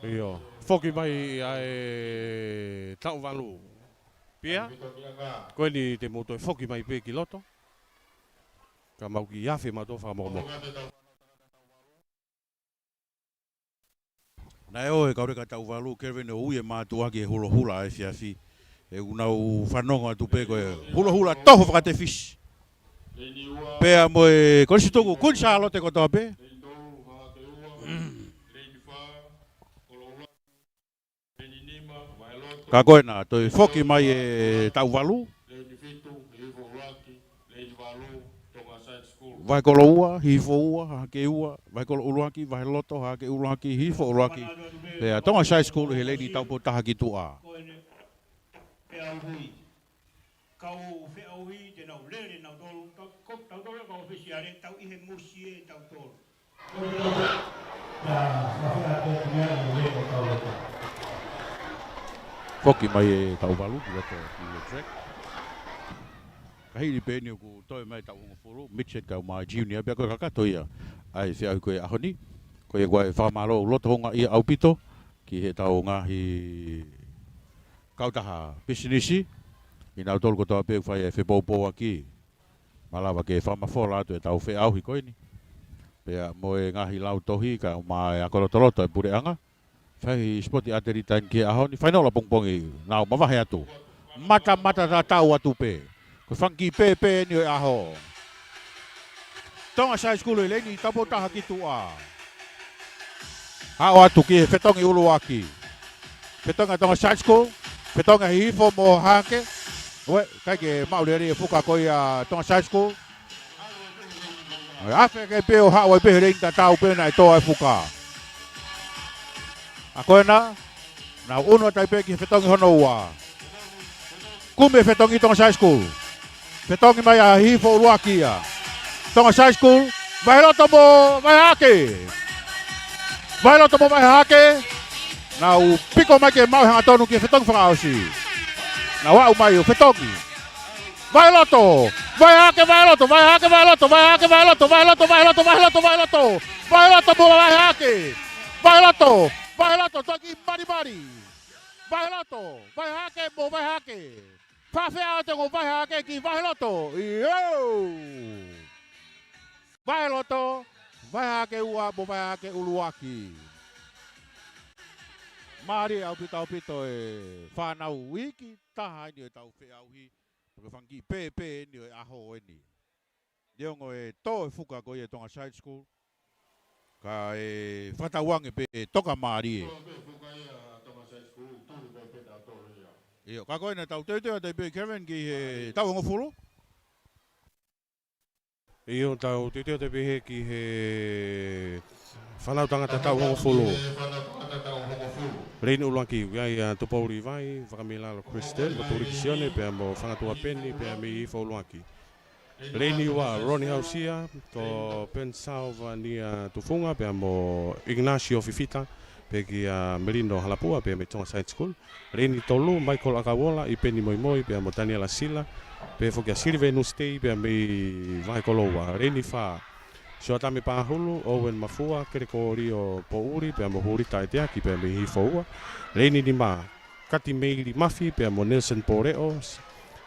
ʻIo, foki mai ʻa e taʻu valu. Pea, ko eni te mou toe foki mai pē ki loto. Ka mau kiʻi afe mautolu fakamokomoko. Naʻe ʻosi e kau leka taʻu valu, Kelvin, ʻo ui e mātuʻa ki he hulohula ʻa e efiafi. ʻOku nau fanongo atu pē ko e hulohula toho fakatefisi. Pea mo e Kolisi Tuku, Kuini Sālote kotoa pē. Ka ko ena, toe foki mai e taʻu valu. Vahe kolo ua, Hihifo ua, Hahake ua, vahe kolo ʻuluaki, vahe loto, Hahake ʻuluaki, Hihifo ʻuluaki. Pea Tonga Side School he leini taupou taha ki tuʻa. Kau feʻauhi te nau lele nautolu, tau, ko, tautolu kau ʻofisiale, tau ʻi he musie tautolu. Foki mai e taʻu valu, ki loto ki he track. Ka hili pē eni ʻoku toe mai taʻu hongofulu, midget kae ʻumaʻā e junior, pea ko e kakato ia ʻa e feʻauhi ko ē ʻaho ni. Ko ia ko e fakamālō loto houngaʻia ʻaupito ki heʻetau ngaahi kautaha pisinisi, ʻi nautolu kotoa pē ʻoku fai e fepoupouaki. Malava ke fakamafola atu ʻetau feʻauhi ko eni. Pea mo e ngaahi lautohi kae ʻumaʻā e ako lotoloto e puleʻanga. Fai sipoti ʻatelita eni ki he ʻaho ni, fainolo pongipongi, nau mavahe atu. Matamata tatau atu pē. Ko e fanga kiʻi pēpē eni ʻo e ʻaho. Tonga Side School he leini taupou taha ki tuʻa. Haʻu atu ki he fetongi ʻuluaki. Fetongi ʻa Tonga Side School, fetongi ʻa Hihifo mo Hahake. Uē, ʻikai ke maʻu lelei e fuka ko ia ʻa Tonga Side School. Afe ke pē ʻo haʻu ai pē he leini tatau pē naʻe tō ai e fuka. ʻA ko ena, nau ʻunu atu ai pē ki he fetongi hono ua. Kumi e fetongi Tonga Side School. Fetongi mai ʻa Hihifo ʻuluaki ia. Tonga Side School, vahe loto mo vahe hahake. Vahe loto mo vahe hahake. Nau piko mai ke maʻu e hangatonu ki he fetongi fakaʻosi. Nau aʻu mai ʻo fetongi. Vahe loto, vahe hahake, vahe loto, vahe hahake, vahe loto, vahe hahake, vahe loto, vahe loto, vahe loto, vahe loto, vahe loto. Vahe loto mo vahe hahake. Vahe loto, vahe loto, toki malimali. Vahe loto, vahe hahake mo vahe hahake. Faʻa feʻao atu e ongo vahe hahake ki vahe loto. ʻIo! Vahe loto, vahe hahake ua mo vahe hahake ʻuluaki. Mālie ʻaupito ʻaupito e fānau iiki taha eni ʻo ʻetau feʻauhi. Ko e fanga kiʻi pēpē eni ʻo e ʻaho eni. Neongo e tō e fuka ko ia ʻa Tonga Side School, kae fakatauange pē ʻe toka mālie. ʻIo, ka ko ena tau teuteu atu pē Kevin ki he taʻu hongofulu. ʻIo, tau teuteu atu pē ki he fānau tangata taʻu hongofulu. Leini ʻuluaki, ʻoku ʻi ai ʻa Tupou Livai, Vakamilalo Christian, mo Tuliki Sione, pea mo Fangatuapeni, pea mei Hihifo ʻUluaki. Leini ua, Ronnie Hausia, ko Pensau Vania Tufunga, pea mo Ignacio Fifita, pea kia Melino Halapua, pea mei Tonga Side School. Leini tolu, Michael ʻAkauola, ʻIpeni Moimoi, pea mo Taniela Sila, pea foki ʻa Silivenus Tei, pea mei Vahekoloua. Leini fā, Siotame Pahulu, Owen Mafua, Kelekolio Poʻuli, pea mo Hulita ʻEteaki, pea mei Hihifo ua. Leini nima, Kati Meili Mafi, pea mo Nelson Poleʻo,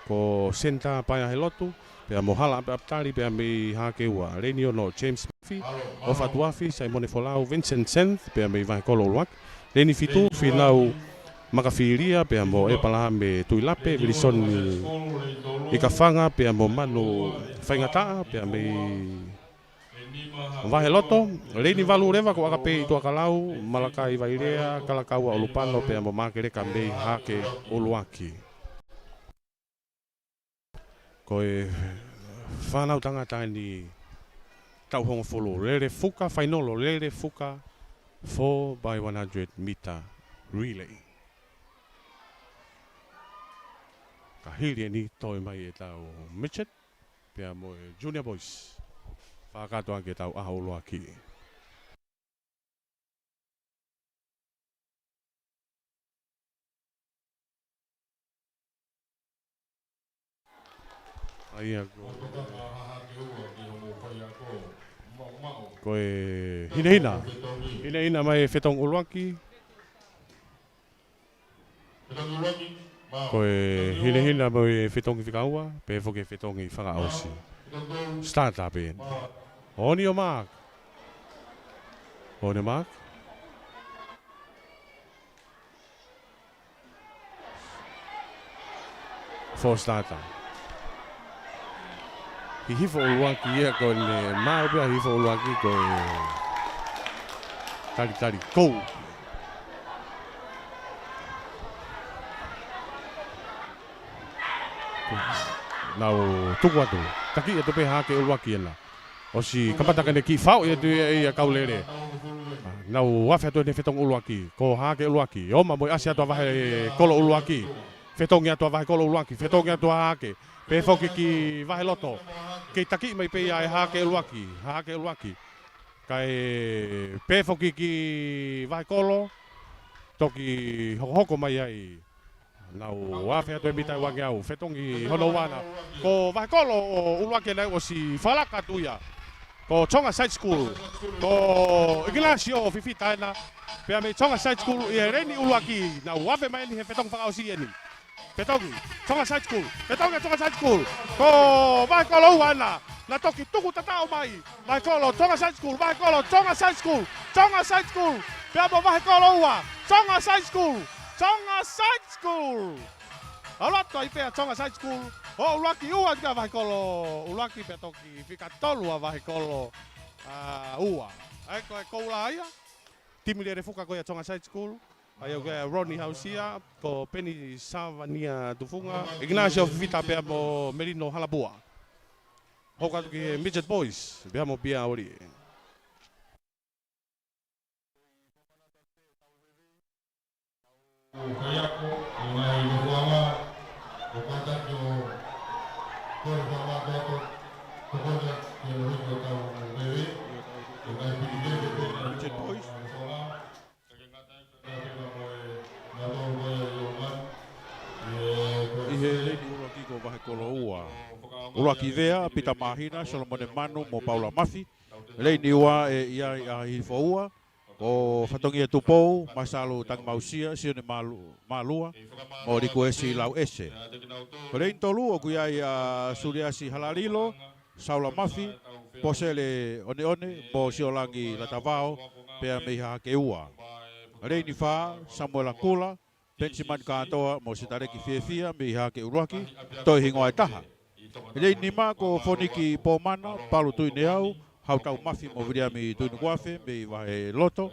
ko Senta Paeahelotu, pea mo Hala ʻApitali, pea mei Hahake ua. Leini ono, James Mafi, ʻOfa Tuafi, Saimone Folau, Vincent Senth, pea mei Vahekolo ʻUluaki. Leini fitu, Finau Makafilia, pea mo ʻEpalahame Tuilape, Vilisoni ʻIkafanga, pea mo Manu Faingataʻa, pea mei Vaheloto. Leini valu leva ko ʻAkapei Tuakalau, Malakai Vailea, Kalakaua ʻUlupano, pea mo Makeleka mei Hahake ʻUluaki. Ko e fānau tangata eni taʻu hongofulu, lele fuka, fainolo lele fuka, four by one hundred meter relay. Ka hili eni toe mai ʻetau midget, pea mo e junior boys. Fakakātoa ki heʻetau ʻaho ʻuluaki. ʻA ia ko, ko e hinehina. Hinehina mai e fetongi ʻuluaki. Ko e hinehina mai e fetongi fika ua, pea foki e fetongi fakaʻosi. Starter pē eni. On your mark. On your mark. Four starter. Hihifo ʻUluaki ia ko ʻene maau pea Hihifo ʻUluaki ko e talitali kou. Nau tuku atu. Taki atu pē Hahake ʻUluaki ena. ʻOsi kamata ke ne kiʻi faʻu atu ia, ia Kaulele. Nau afe atu ʻene fetongi ʻuluaki. Ko Hahake ʻUluaki. ʻOma mo e ʻasi atu ʻa Vahekolo ʻUluaki. Fetongi atu ʻa Vahekolo ʻUluaki. Fetongi atu ʻa Hahake. Pehē foki ki Vaheloto. Kei taki mai pē ia ʻe Hahake ʻUluaki. Hahake ʻUluaki. Kae pehē foki ki Vahekolo. Toki hokohoko mai ai. Nau afe atu e mita ʻe uangeau, fetongi hono ua na. Ko Vahekolo ʻUluaki ena ʻosi fakalaka atu ia. Ko Tonga Side School. Ko ʻIngilasio Fifita ena. Pea mei Tonga Side School ʻi he leini ʻuluaki. Nau afe mai eni he fetongi fakaʻosi eni. Fetongi, Tonga Side School. Fetongi Tonga Side School. Ko Vahekolo ua ena. Na toki tuku tataʻo mai. Vahekolo, Tonga Side School, Vahekolo, Tonga Side School, Tonga Side School. Pea mo Vahekolo ua, Tonga Side School, Tonga Side School. ʻAlu atu ai pē ʻa Tonga Side School. ʻO ʻUluaki ua kia Vahekolo ʻUluaki pea toki fika tolu ʻa Vahekolo, ā, ua. ʻA ia ko e koula ia. Timi lele fuka ko ia Tonga Side School. ʻA ia ko e Ronnie Hausia, ko Peni Savania Tufunga, ʻIngilasio Fifita pea mo Melino Halapua. Hoko atu ki he Midget Boys, pea mo Pia Olie. Midget Boys. ʻI he leini ʻuluaki ko Vahekolo ua. ʻUluaki Vea, Pita Māhina, Solomone Manu mo Paula Mafi. Leini ua ʻe ʻi ai ʻa Hihifo ua, ko Fatongia Tupou, Masalu Tangimausia, Sione Malu-, Malua, mo Likuesi Lauese. Ko leini tolu ʻoku ʻi ai ʻa Suliasi Halalilo, Saula Mafi, Posele ʻOneʻone, mo Siolangi Latavao, pea mei Hahake ua. Leini fā, Samuela Kula, Penisimani Kātoa, mo Sitaleki Fiefia, mei Hahake ʻUluaki, toe hingoa ʻe taha. Leini nima ko Foniki Pomana, Palu Tuineau, Hautau Mafi mo Viliami Tuinukuafe, mei Vaheloto.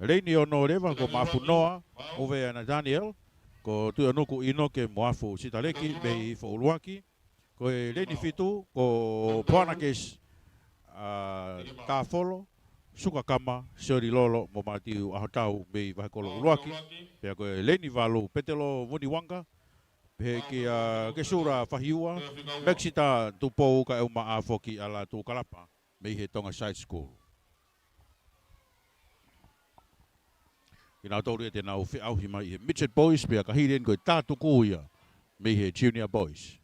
Leini ono leva ko Mafu Noa, Uvea Nathaniel, ko Tuiʻonuku ʻInoke mo Afu Sitaleki, mei Hihifo ʻUluaki. Ko e leini fitu, ko Poanakesi, ā, Tāfolo, Suka Kama, Sioli Lolo, mo Matiu ʻAhotau mei Vahekolo ʻUluaki. Pea ko e leini valu, Petelo Vuniwanga, pehē kia Kesula Fahiua, Mekisita Tupou kae ʻumaʻā foki ʻa Lātū Kalapa, mei he Tonga Side School. Kinautolu ia te nau feʻauhi mai ʻi he Midget Boys, pea ka hili eni ko e tātuku ia, mei he Junior Boys.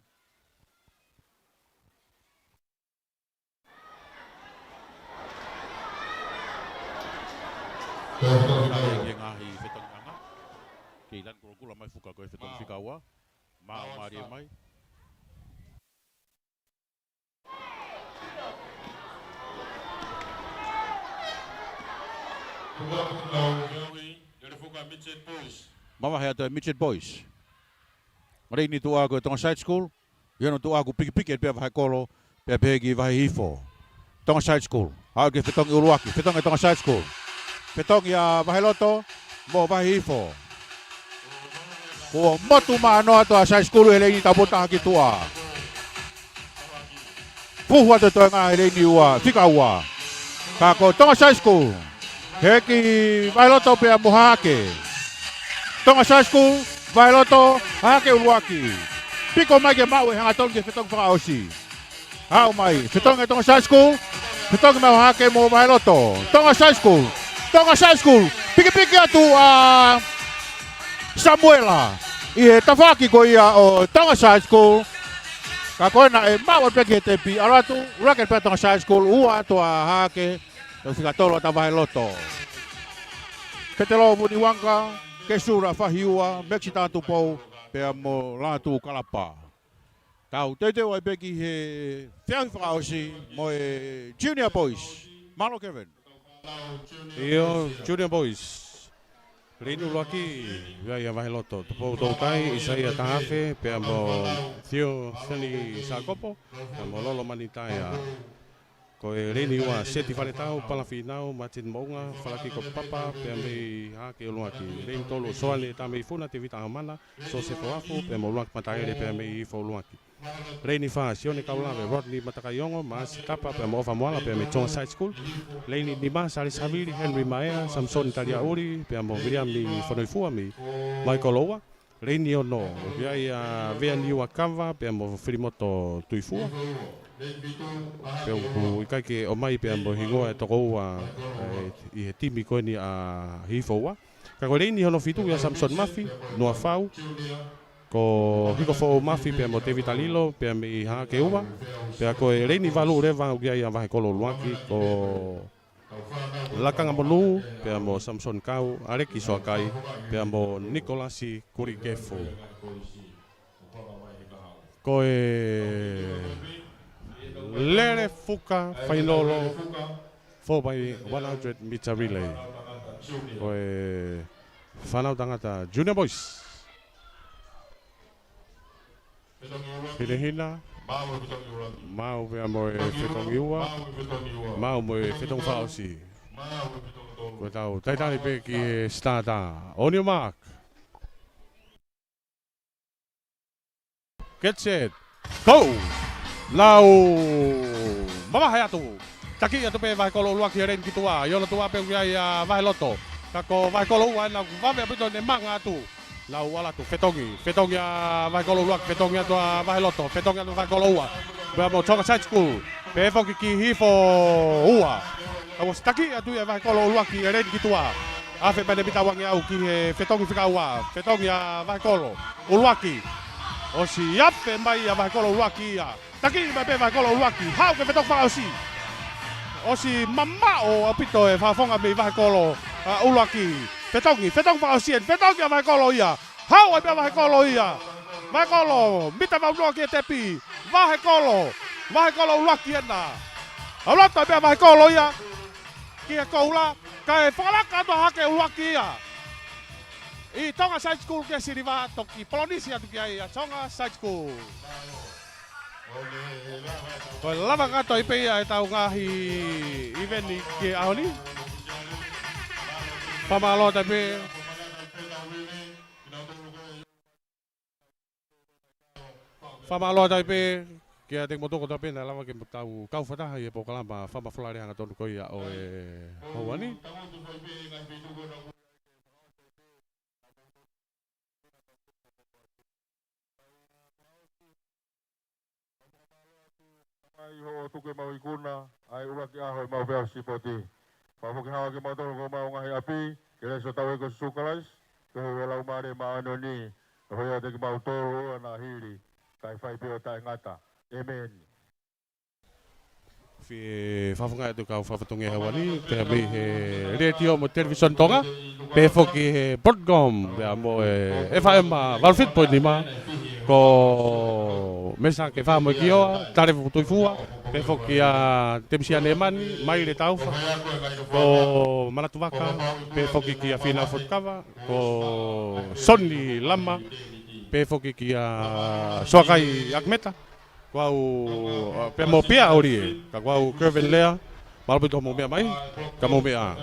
Ke ngaahi fetongi anga. Kei lanu kulokula mai fuka ko e fetongi fika ua. Mā o mālie mai. Mavahe atu e Midget Boys. Leini tuʻa ko e Tonga Side School. ʻI hono tuʻa ʻoku pikipiki pē ʻa Vahekolo, pea pehē ki Vahehifo. Tonga Side School. Aʻu ki he fetongi ʻuluaki, fetongi Tonga Side School. Fetongi ʻa Vaheloto, mo Vahehifo. Kuo motu mano atu ʻa Side School he leini taupotu taha ki tuʻa. Fuhu atu e toenga he leini ua, fika ua. Ka ko Tonga Side School. Hē ki Vaheloto pea mo Hahake. Tonga Side School, Vaheloto, Hahake ʻUluaki. Piko mai ke maʻu e hangatonu ki he fetongi fakaʻosi. Aʻu mai, fetongi Tonga Side School, fetongi mai Hahake mo Vaheloto. Tonga Side School, Tonga Side School, pikipiki atu ʻa Samuela. ʻI he tafaʻaki ko ia ʻo Tonga Side School. Ka ko ena ʻe maʻu atu pē ki he tepi, ʻalu atu, ʻuluaki pē Tonga Side School, ua atu ʻa Hahake. Tau fika tolo ʻa Vaheloto. Petelo Vuniwanga, Kesula Fahiua, Mekisita Tupou, pea mo Lātū Kalapa. Tau teuteu ai pē ki he feʻauhi fakaʻosi mo e Junior Boys. Mālō Kevin. ʻIo, Junior Boys. Leini ʻuluaki, ʻi ai ʻa Vaheloto. Tupou Toutai, ʻIsaia Tahafe, pea mo Theophany Sakopo, pea mo Lolo Manitaia. Ko e leini ua, Seti Faletau, Palafinau, Martin Moʻunga, Falakiko Papa, pea mei Hahake ʻUluaki. Leini tolu, Soane Tameifuna, Tevita ʻAhomana, Sosefo Afu, pea mo ʻUluaki Mataele, pea mei Hihifo ʻUluaki. Leini fā, Sione Kaulave, Rodney Matakaiongo, Maasi Tapa, pea mo ʻOfa Moala, pea mei Tonga Side School. Leini nima, Sālesi Havili, Henry Maea, Samisoni Taliaʻuli, pea mo Viliami Fonoifua mei Vahekoloua. Leini ono, ʻoku ʻi ai ʻa Veani Uakava, pea mo Filimoto Tuifua. Pea ʻoku ʻikai ke ʻomai pea mo e hingoa ʻe toko ua, ʻe, ʻi he timi ko eni ʻa Hihifo ua. Ka ko e leini hono fitu ʻia Samisoni Mafi, Nuafau. Ko Hikofoʻou Mafi pea mo Tevita Lilo, pea mei Hahake ua. Pea ko e leini valu leva ʻoku ʻi ai ʻa Vahekolo ʻUluaki, ko Lakanga Monū, pea mo Samisoni Kau, ʻAleki Soakai, pea mo Nikolasi Kulikefu. Ko e Lele Fuka Fainolo, four by one hundred meter relay. Ko e fānau tangata Junior Boys. Hinehina, maʻu pea mo e fetongi ua, maʻu mo e fetongi fakaʻosi. Ko ʻetau talitali pē ki he starter. On your mark. Get set. Go! Nau mavahe atu. Taki atu pē Vahekolo ʻUluaki he leini ki tuʻa. ʻI hono tuʻa pē ʻoku ʻi ai ʻa Vaheloto. Ka ko Vahekolo ua ena ʻoku vave ʻaupito ʻene manga atu. Nau ala atu, fetongi, fetongi ʻa Vahekolo ʻUluaki, fetongi atu ʻa Vaheloto, fetongi atu Vahekolo ua. Pea mo Tonga Side School, pehē foki ki Hihifo ua. Ka ʻosi taki atu ia Vahekolo ʻUluaki he leini ki tuʻa. Afe pē ʻene mita uangeau ki he fetongi fika ua, fetongi ʻa Vahekolo ʻUluaki. ʻOsi afe mai ʻa Vahekolo ʻUluaki ia. Taki mai pē Vahekolo ʻUluaki, haʻu ki he fetongi fakaʻosi. ʻOsi mamaʻo ʻaupito e fakafofonga mei Vahekolo, ʻa, ʻUluaki. Fetongi, fetongi fakaʻosi eni, fetongi ʻa Vahekolo ia. Haʻu ai pē ʻa Vahekolo ia. Vahekolo, mita valu noa ki he tepi. Vahekolo, Vahekolo ʻUluaki ena. ʻAlu atu ai pē ʻa Vahekolo ia ki he koula, kae fakalaka atu ʻa Hahake ʻUluaki ia. ʻI Tonga Side School ki he siliva, toki polonisi atu ki ai ʻa Tonga Side School. Ko e lava kakato ai pē ia ʻetau ngaahi ʻiveni ki he ʻaho ni. Fakamālō atu ai pē. Fakamālō atu ai pē kiate kimoutolu kotoa pē naʻe lava ke tau kau fakataha ʻi he polokalama fakamafola lea hangatonu ko ia ʻo e houa ni. Mai hoʻo tuku ʻemau ikuna, ʻa e ʻuluaki ʻaho ʻemau faiako sipoti. Fakafoki hao kimautolu ki homau ngaahi ʻapi, ke lesi hotau ʻEiki ko Sīsū Kalaisi, pehē ʻe he Laumālie Māʻoniʻoni, ʻo hoko ʻiate kimautolu ʻo na hili, kae fai pē ʻo taʻengata. ʻĒmeni. Fie fakafofongaʻi atu kau fakafatongia he houa ni, pea mei he Letiō mo Televīsone Tonga, pehē foki he Broadcom, pea mo e F M valu fitu poini nima, ko Mesa Kefa mo e Kioa, Talefu Tuifua, pehē foki ʻa Temisia Nemani, Maile Taufa, ko Manatu Vaka, pehē foki kia Fina Fotukava, ko Soni Lama, pehē foki kia Soakai Akimeta, ko au, ʻa, pea mo Pia Olie, ka ko au Kevin Lea, mālō ʻaupito hoʻomou meʻa mai, ka mou meʻa ā.